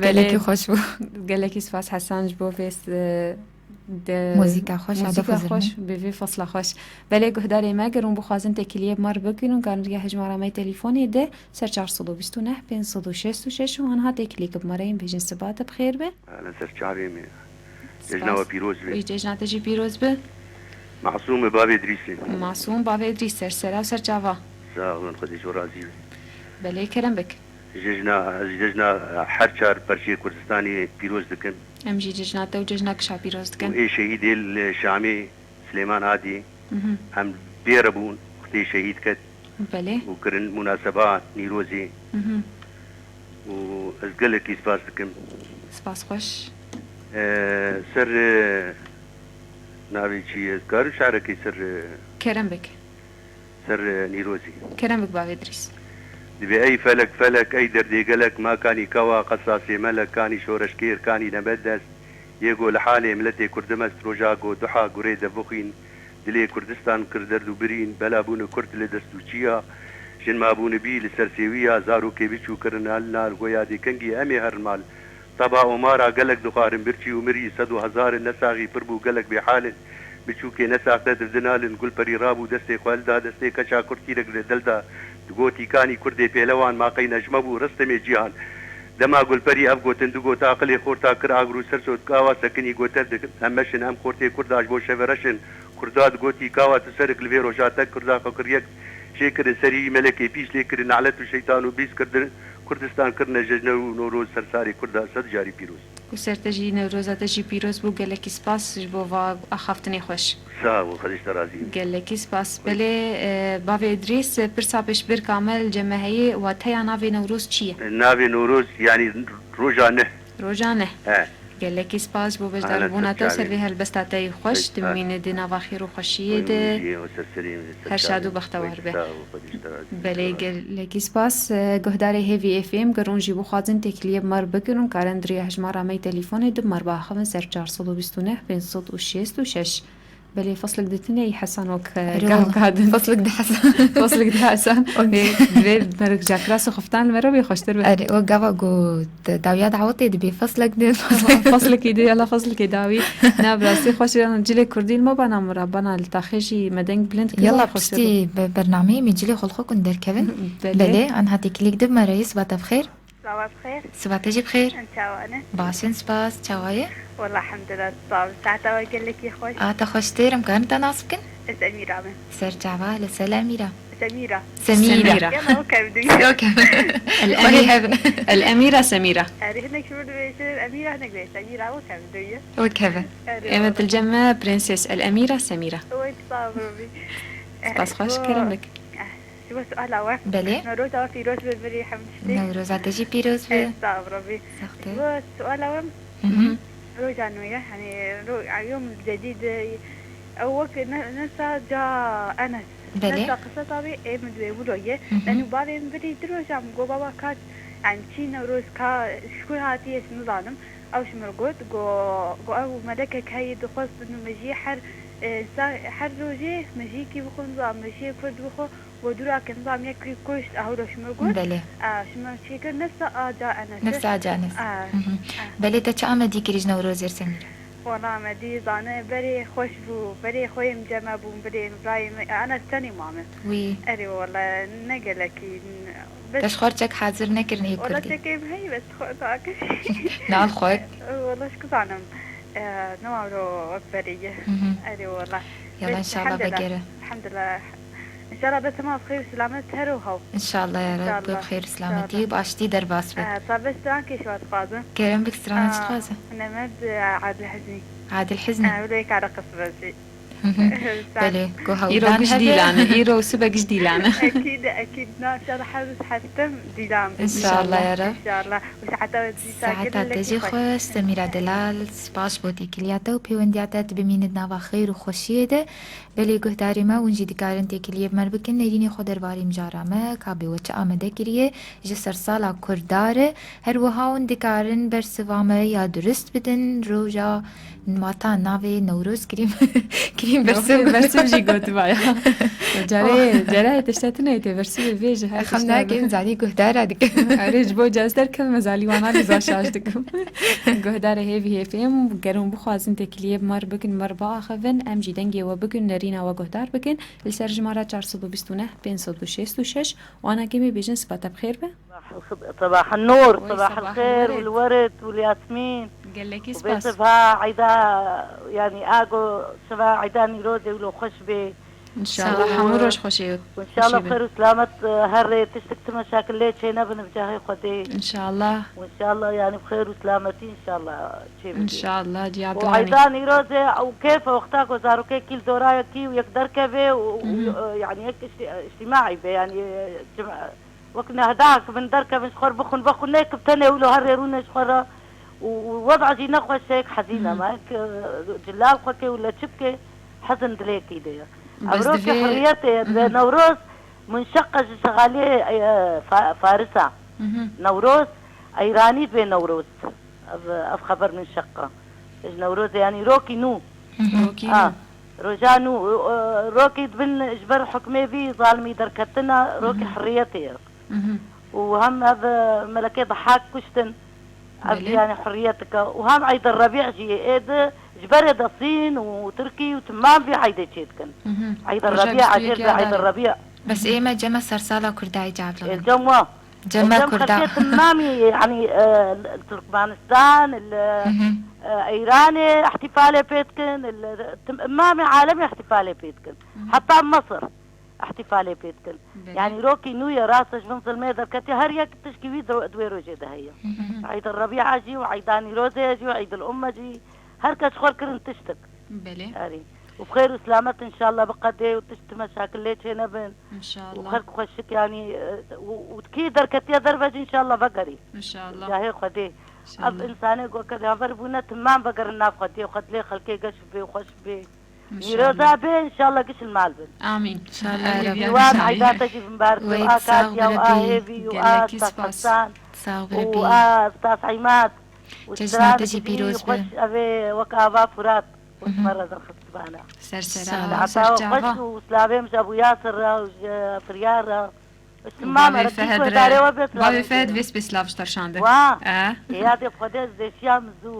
Gelekî xweş bû. Gelekî spas Hesan ji bo vê s-, de Muzîka xweş, muzîka hedef û zirnê. Xweş, bi vê fasla xweş. Belê guhdarê me, ger hûn bixwazin têkiliyê bi me re bikin, hûn karin riya hejmara me yê telefonê de ser çar sed û bîst û neh pênc sed û şêst û şeş û anha têkiliyê bi me re yên bêjin sibat bi xêr be. Li ser çavê me. Cejna we pîroz be. Wî cejna te jî pîroz be. Masûm e, bavê Idrîsê. Masûm, bavê Idrîs, ser sera û ser çava. Sağ olun, Xwedê ji we razî be. Belê, kerem bik. Cejna, ez cejna her çar perçê Kurdistanê pîroz dikim. Em jî cejna te û cejna kişa pîroz dikin. Û ê şehîdê li Şamê, Silêman Adî, Mhm. em bê re bûn, wextê şehîd ket. Belê. Û kirin munaseba Nîrozê. Mhm. Û ez gelekî spas dikim. Spas xweş. E, ser, e, navê çi ye? Karim şarekê ser, e, Kerem bik. Ser, e, Nîrozê. Kerem bik bavê Idrîs. Dibê ey felek felek, ey derdê gelek, ma kanî kawa qesasê melek, kanî şoreşgêr, kanî nebedest, yê go li halê miletê Kurdim est, roja go duha gurê de bixwîn, dilê Kurdistan kir derd û birîn, bela bûne Kurd li dest û çiya, jin mabûne bî li ser sêwiya, zarokê biçû kirin al nar, go yadê kengî em ê herin mal. Teba Omara gelek dixwarin birçî û mirî, sed û hezarin nesaxî pir bû, gelek bêhal in. Biçûkê nesax te dirdinalin, Gulperî rabû destê xwe hilda, destê keça Kurd tîrek li dil da. Digotî kanî Kurdê pêlewan, ma qey nejme bû, Ristimê cîhan. Dema Gulperî ev gotin digot, aqilê xorta kir agir û ser sot, kawa sekinî goter dikin, em meşin, em xortê Kurda ji bo şeve reşin. Kurda digotî, kawa tu serik li vê roja te Kurda xwe kir yek, çêkirin serî wî melekê pîş lê kirin, nalet û şeytan û bîz kirdin, Kurdistan kirine jejne û Newroz ser sarê Kurda sed carî pîroz. Û ser te jî, Newroza te jî pîroz bû. Gelekî spas ji bo va axaftinê xweş. Sağ ol, Xwedê ji te razî be. Gelekî spas. Belê, e, bavê Idrîs, pirsa pêşbirka me li cem me heye, wateya navê Newroz çi ye? Navê Newroz, yanî roja neh. Roja neh. He. Gelekî spas ji bo beşdarbûna te û ser vê helbesta te yê xweş. Dimîne di nava xêr û xweşiyê de. Her şad û bextewar be. Belê, gelekî spas. E, guhdarê Hêvî F M, ger hûn jî bixwazin têkiliyê bi me re bikin, hûn karin di rêya hejmara me yê telefonê de bi me re biaxivin ser çar sed û bîst û neh pênc sed û şêst û şeş. Belê, feslek di tinê yî Hesan wek, e, Erê gav wala. Kadin. Feslek di Hesan. Feslek di Hesan. Wek Vê, vê merg cakras û xiftan li me re bê xweştir be. Erê, wek gava got, dawiya dawetê dibê feslek di. Feslekî di, yala feslekê dawî. Na, bi rastî xweş e, cilê kurdî li me bana mira, bana li taxê jî me deng bilind kir, yala xweştir piştî be. Be-, bernameyê me cilê xwe li xwe kun derkevin. Belê. Belê, an hatê kilîk di me re yê, siba te bi xêr. Silav bi xêr. Siba te jî bi xêr. Em çawa ne? Baş in, spas. Çawa ye? Wela, elhamdulillah, sağ ol. Saeta we gelekî xweş. A te xweştir, em karin te nas bikin? Ez Emîra me. Ser çava, li ser Emîra. Semîra. Semîra. Semîra. Yala, o kevdû. Yok. El Emî-, Emî-, El Emîra Semîra. Erê, hinek ji wir dibêjin Emîra, hinek dibêjin Semîra, o kevdû ye. O kevin. Erê, Ême wela. Dilcem me Prenses El Emîra Semîra. Oy, sağ ol, Rabî. Spas xweş, kerem bik. Eh, Ji bo suala we. Belê. Newroza we pîroz be, birî hemû tiştî. Newroza te jî pîroz be. Eh, sağ ol, Rabî. Sax te. Ji bo suala we. Mhm. Roja nû ye, hani ro-, yom cedîd, ew wek ne, nesa ca Enes. Belê. Nesa qisa tabî ê min dibê wilo ye. Mhm. Yanî bavê min birî di roja min got, baba ka, yanî çi Newroz ka, ji ku hatiye ez nizanim. Ew ji min got, go, go ew melekek heye dixwest mejiyê her, e, sa-, her rojê mejiyekî bixwe, nizam mejiyê Kurd bixwe. Bo dûra ke nizam yekî kuşt, ew re ji min got. Belê. A, ji min çêkir nefsa a ca Enes. Nefsa a ca Enes. A, Mhm. a. Belê, te çi amedî kirî ji Newrozê, Semîra? Wala me dî zane berê xweş bû, berê xwe yê min cem me bûn, berê birayê min, Enes tenê mame. Wî. Erê wala ne gelekî, n-, bes. Te ji xwe çek hazir nekirin ê Wala Kurdî? Çekê min heye bes xwe nakir. Nal xwe. Wala ji ku zanim. E, nema wilo wek berê ye. Mhm. Erê wala. Yala, bes, inşallah, elhamdulillah, vegere. Elhamdulillah. İnşallah bes hema bi xêr û selamet her û haw. İnşallah ya Rab, İnşallah, bi xêr û selameti, inşallah. Bi aştî derbas be. Eh, sabes stranekê ji we dixwazim. Kerem bik, stranek Ah, dixwaze. Nemed, eh, Adil Hiznî. Adil Hiznî. Eh, wilo yek ara qismet jî. Hı hı. Belê, ku Îro hewldan giş hebe. Dîlan e, îro û sibe giş dîlan e. Ekîd, ekîd. Na, inşallah her roj heftem dîlan be. İnşallah ya Rab. İnşallah. Û saeta we dîsa Saeta te gelekî jî xweş. Xweş, Semîra Delal, spas bo têkiliya te û pêwendiya te, tu bimînî di nava xêr û xweşiyê de. Belê guhdarê me, hûn jî dikarin têkiliyê bi me re bikin, nêrînê xwe derbarê mijara me, ka bê we çi amade kiriye ji sersala Kurda re. Her wiha hûn dikarin bersiva me ya durist bidin, roja wata navê Newroz kirî me, Bersiv. Bersiv jî gotiba ya. Carê, carê tişta tune tê bersivê vê ji her Xam tişta nakin, zanî guhdara dikim. Erê, ji bo caz derkevim, ez alî wana lîza şaş dikim. Guhdarê hêvî hêfêm, ger hûn bixwazin têkiliyê bi me re bikin, me re biaxivin, em jî dengê we bikin, nerîna we guhdar bikin. Li ser jimara çar sed û bîst û neh pênc sed û şêst û şeş, û ana kêmê bêjin spa te bi xêr be. صباح الخ-، صباح النور، Wey, صباح sabah الخير الورد. والورد والياسمين. Gelekî spas. وبيسفها عيدا، يعني، آجو شفا عيدا نيروزي ولو خوش بي. İnşallah, hemû roj xweşê û وإن شاء الله xweşê bin. بخير وسلامة، آه، هري تشتك تمشاكل ليه تشينا بن بجاهي خدي. İnşallah. وإن شاء الله، يعني، بخير وسلامتي إن شاء الله تشي بجي. İnşallah, ciya وعيدا نيروزي وكيف وقتك وزارو كي كيل دورايا كي ويك دركبي و-، و-، Mhm. يعني، هيك اشت-، اجتماعي بي، يعني، جمع-، وەک nehdak bin derkevin ji xwe re bixwin, vexwin nêkib tenê wilo her rê rûne ji xwe re û, û wez'a jî nexweş e, hek hezîn e, Mhm. me hek, e, cilal xwe ke û leçik ke hezin dilêkî de ye. Bes Ev rokê divê hurriyetê ye, divê Mhm. Newroz munşeqe ji şexaliyê, e, Fa-, Farisa. Mhm. Newroz, Eyranî divê Newroz. Ev, ev xeber munşeqe. Ji Newrozê, yanî rokî nû. Mhm. Rokî Ha, nû. Roja nû, e, rokî dibin ji ber hukmê vî zalimî derketina, rokî Mhm. hurriyetê ye. Mhm. Û hem ev, e, Melekê Dehak kuştin, ev Belê. jî yanî hurriyetik e. Û hem Eyd el Rebî jî ê di ji berê de Sîn û Tirkî û timam vî eydê çêdikin. Mhm. Eyd el Roja Rebî bîst û yekê ajêr de Eyd el Adarê. Rebî. Bes ê me cem e sersala Kurdayê cevablan. Ê cem wa. Cem e Kurda. Xelkê timamî, yanî, e, Turkmenistan, li, Mhm. e, Îranê ihtifalê pê dikin, li, tim-, timamê alemê ihtifalê pê dikin. Mhm. Heta Mesir ihtifalê pê dikin. Belê. Yanî rokî nû ye, rast e, ji bin zilmê derketiye, her yek tişkî wî di, di wê rojê de heye. Mhm. Eyd el Rebîa jî û Eyda Nîrozê jî û Eyd el Umme jî, her kes xwe kirin tiştik. Belê. Erê. Û bi xêr û selamet înşallah biqedê û tişt meşakil lê çê nebin. Û İnşallah. xelk xweşik yanî, e, û, û kî derketiye derve jî înşallah vegerî. İnşallah. Cahê Xwedê. İnşallah. Ev insanê ku ke haver bûne timam vegerin nav Xwedê, Xwedê lê xelkê geş bê, xweş bê. İnşallah. Nîroza bê, înşallah giş li mal bin. Amîn. İnşallah. Erê, Wan inşallah. Eyda te jî bimbarik be. Wey, A sağ ol, Katiya û A Rebî. Hêvî û A Gelekî Stas spas. Hesan Sağ ol, û Rebî. A Stas Eymat û Cejna Stran te jî Rebî pîroz be. Xweş ev ê wek ava Furat. Wek Mhm. me re derxist bana. Ser sera, Sağ ol. ser Ata xweş çava. û slavêm ji Ebû Yasir re û ji Firyar re. Û Îslam bavê Ereb Fehd Dîko re, darê we bê bavê silavê Fehd bê. Vê spê silav ji te şande. Wa. Eh? Ê yadê Xwedê ez dêşiya min zû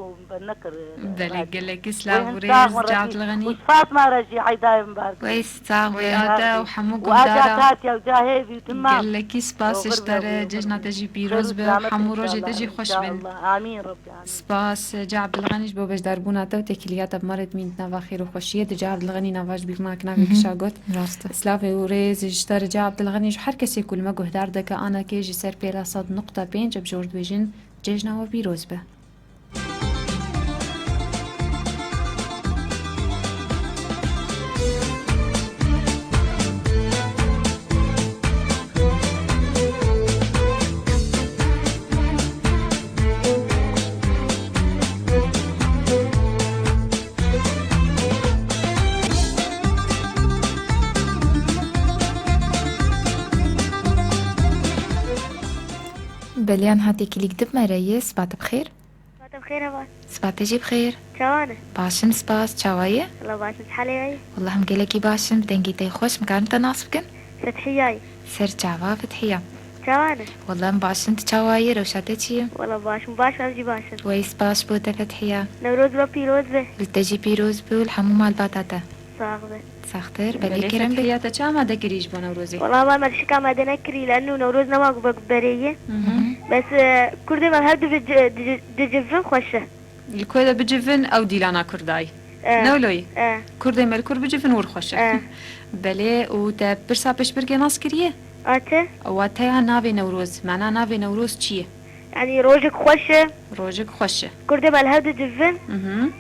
nekir, Belê, Radyo. Gelekî Wê silav û hin rêz, sax û Cevdet rebî. Lixenî. Û spas ma re jî eyda ye mibarik. Wey sağ Wey be. Ata û hemû Û aca guhdara. Katiya û ca hêvî û timam. Gelekî spas Oxir ji te re, be, cejna te jî pîroz be û hemû rojê te jî xweş bin. Înşallah. Amîn Rabbî, amîn. Spas, Cevdet Lixenî, ji bo beşdarbûna te û têkiliya te bi me re dimîn di nava xêr û xweşiyê de. Cevdet Lixenî nava ji bîr nakine, vê Mhm. kişa got. Rast e. Slavê û rêz ji te re Cevdet Lixenî, ji her kesê ku li me guhdar dike, anakê ji ser pêla sed nuqta pênc, em ji wir dibêjin, cejna we pîroz be. Belê, niha têkilîk di me re ye, spa te bi xêr. Spa te bi xêr heval. Spa te jî bi xêr. Çawa ne? Baş im, spas. Çawa ye? Wela baş im, tu halê we ye? Wela em gelekî baş in, bi dengê te yê xweş, em karin te nas bikin? Fethiya ye. Ser çava Fethiya. Çawa ne? Wela em baş in, tu çawa ye, rewşa te çi ye? Wela baş im, baş, em jî baş in. Wey spas bo te Fethiya. Newroz we pîroz be. Li te jî pîroz be û li hemû malbata te. Sax be. Saxtir, belê Belê kerem be. Fethiya, te çi amade kirî ji bo Newrozê? Wela me, me tiştik amade nekirî, li eno Newroz nema ku vek berê ye. Mhm. Bes, e, Kurdê me hev du bi ci-, di-, dicivin xweş e. Li ku de bicivin ew dîlana Kurdayî. E. Ne wilo ye? E. Kurdê me li kur bicivin wir xweş e. E. Belê, û te pirsa pêşbirkê nas kiriye? A çi? Wateya navê Newroz, mana navê Newroz çi ye? Yanî rojek xweş e. Rojek xweş e. Kurdê me li hev dicivin. Mhm.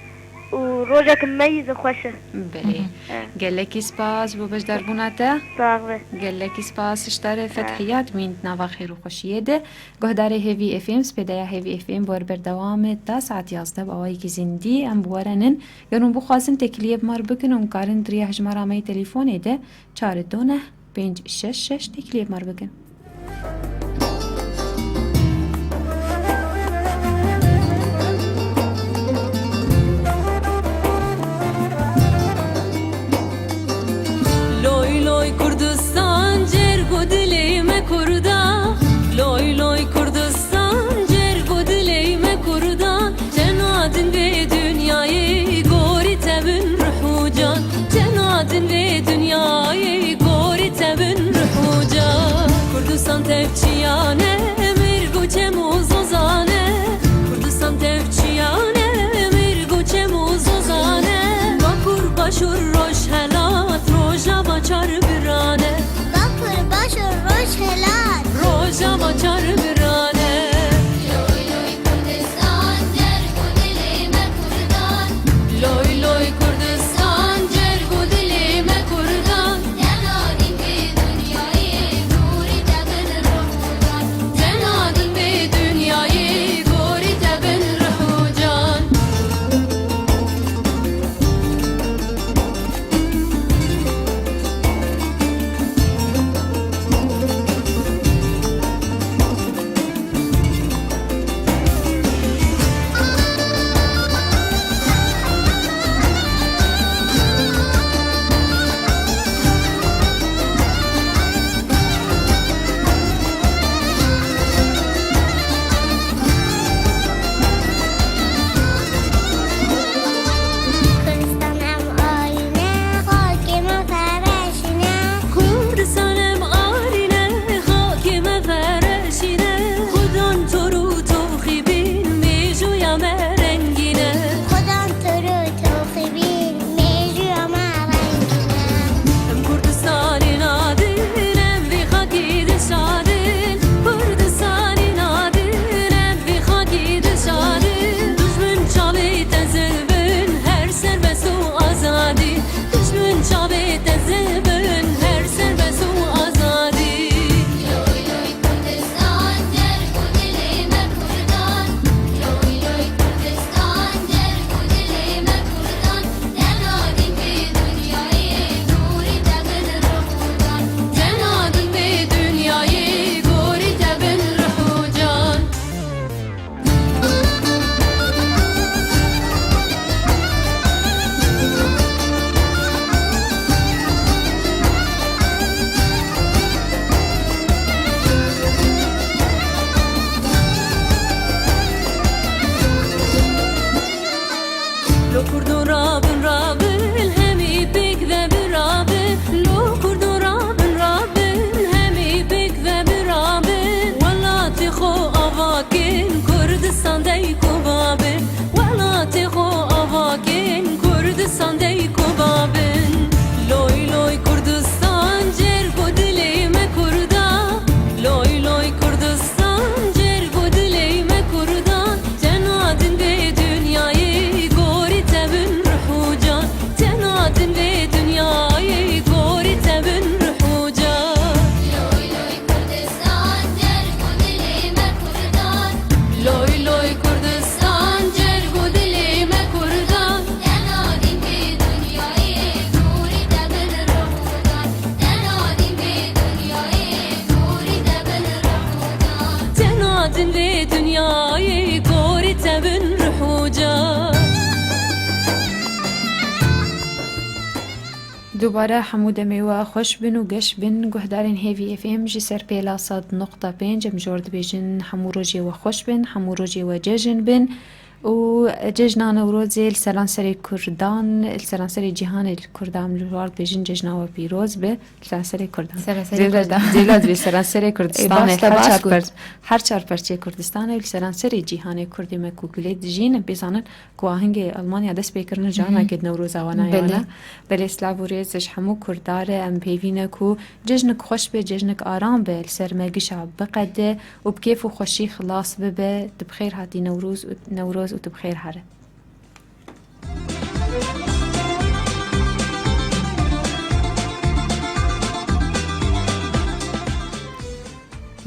Û rojek meyîz û xweş e. Belê. Mhm. E. Gelekî spas bo beşdarbûna te. Sax be. Gelekî spas ji te re. E. Fethiya, dimîn di nava xêr û xweşiyê de. Guhdarê Hêvî F M, spêdeya Hêvî F M bo berdewam e ta saet yazdeh bi awayekî zindî. Em bi we re nin. Ger hûn bixwazin têkiliyê bi me re bikin, hûn karin di riya hejmara me yê telîfonê de çar du neh pênc şeş şeş têkiliyê bi me re bikin. Tevçiyane, mirg û çem û zozane. Kurdistan tevçiyane, mirg û çem û zozane. Bakur, başûr, rojhelat, rojava çar birane. Bakur, başûr, rojhelat, rojava çar birane. Loy loy Kurdistan, cerg û dilê me Kurdan. Loy loy Kurdistan, cerg û dilê me Kurdan. Dema din vê dinyayê gorî te bin rih û can. Dema din vê dinyayê gorî te bin rih û can. Kurdistan em arîne, xakê me fereşîne. Kurdistan em arîne, xakê me fereşîne. Xudan tor û toxî bin, mêjûya me rengîne. Xudan tor û toxî bin, mêjûya me rengîne. Em Kurdistanê nadin, em vê xakê dişadin. Kurdistanê nadin, em vê xakê dişadin. Dijmin çavê te zil bin, her serbest û azadî. Dijmin çavê te zil bin, her serbest û azadî. Loy loy Kurdistan, cerg û dilê me Kurdan. Loy loy Kurdistan, cerg û dilê me Kurdan. Dema din vê dinyayê gorî te bin rih û can. Dema din vê dinyayê gorî te bin rih û can. Lo Kurdo rabin, rabin, hemî pêk ve birabin. Lo Kurdo rabin, rabin, hemî pêk ve birabin. Welatê xwe ava kin, Kurdistan dey ku babin. Welatê xwe ava kin, Kurdistan dey ku babin. Loy loy Kurdistan, cerg û dilê me Kurda. Loy loy Kurdistan, cerg û dilê me Kurda. Te nadin vê dinyayê, gorî te bin rih û can. Te nadin vê dinyayê, gorî te bin rih û can. Loy loy Kurdistan, cerg û dilê me Kurdan. Loy loy Kurdistan, cerg û dilê me Kurdan. Te nadin vê dinyayê, gorî te bin rih û can. Te nadin vê dinyayê, gorî te bin rih û can. Te nadin vê dinyayê, gorî te bin rih û can. Dubare hemû demê we xweş bin û geş bin, guhdarên Hêvî F M ji ser pêla sed nokta pênc em ji we re dibêjin, hemû rojê we xweş bin, hemû rojê we cejn bin û cejna Newrozê li seranserê Kurdan, li seranserê cîhanê li Kurdan em ji we re dibêjin, cejna we pîroz be, li seranserê Kurdan. Seranserê Zêde Kurdan. Zêde divê seranserê Kurdistanê, Baş te her baş çar got. per-, her çar perçeyê Kurdistanê û li seranserê cîhanê Kurdê me ku gilê dijîn, em pê zanin ku ahengê Almanya dest pê kirine ji ana Belê. kê Newroza wana Belê. yana. Belê, silav û rêz ji hemû Kurda re, em pêvî ne ku cejnik xweş be, cejnik aram be, li ser me gişa biqede û bi kêf û xweşî xilas bibe. Tu bi xêr hatî Newroz û, Newroz û tu bi xêr here.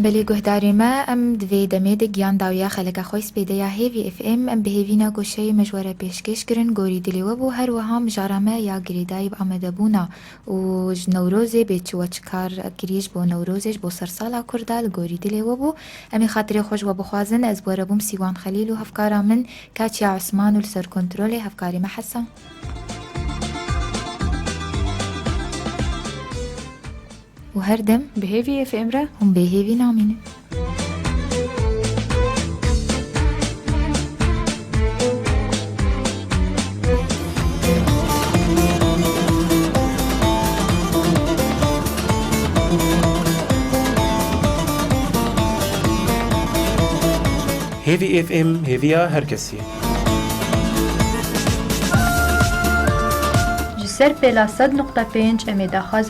Belê guhdarê me, em di vê demê de giyan dawiya xeleka xwe spêdeya Hêvî F M. Em bi hêvî ne goşeyê me ji we re pêşkêş kirin, gorî dilê we bû. Her wiha mijara me ya girêdayî bi amadebûna û ji Newrozê bê çi we çi kar kirî ji bo Newrozê, ji bo sersala Kurda li gorî dilê we bû. Em ê xatirê xwe ji we bixwazin. Ez bi we re bûm Sîwan Xelîl û hevkara min Katya Osman û li ser kontrolê hevkarê me Hesa. Û her dem bi Hêvî F M re hûn bê hêvî namînin. Hêvî F M, hêviya her kesî. Ji ser pêla sed nokta pênc em ê daxwaza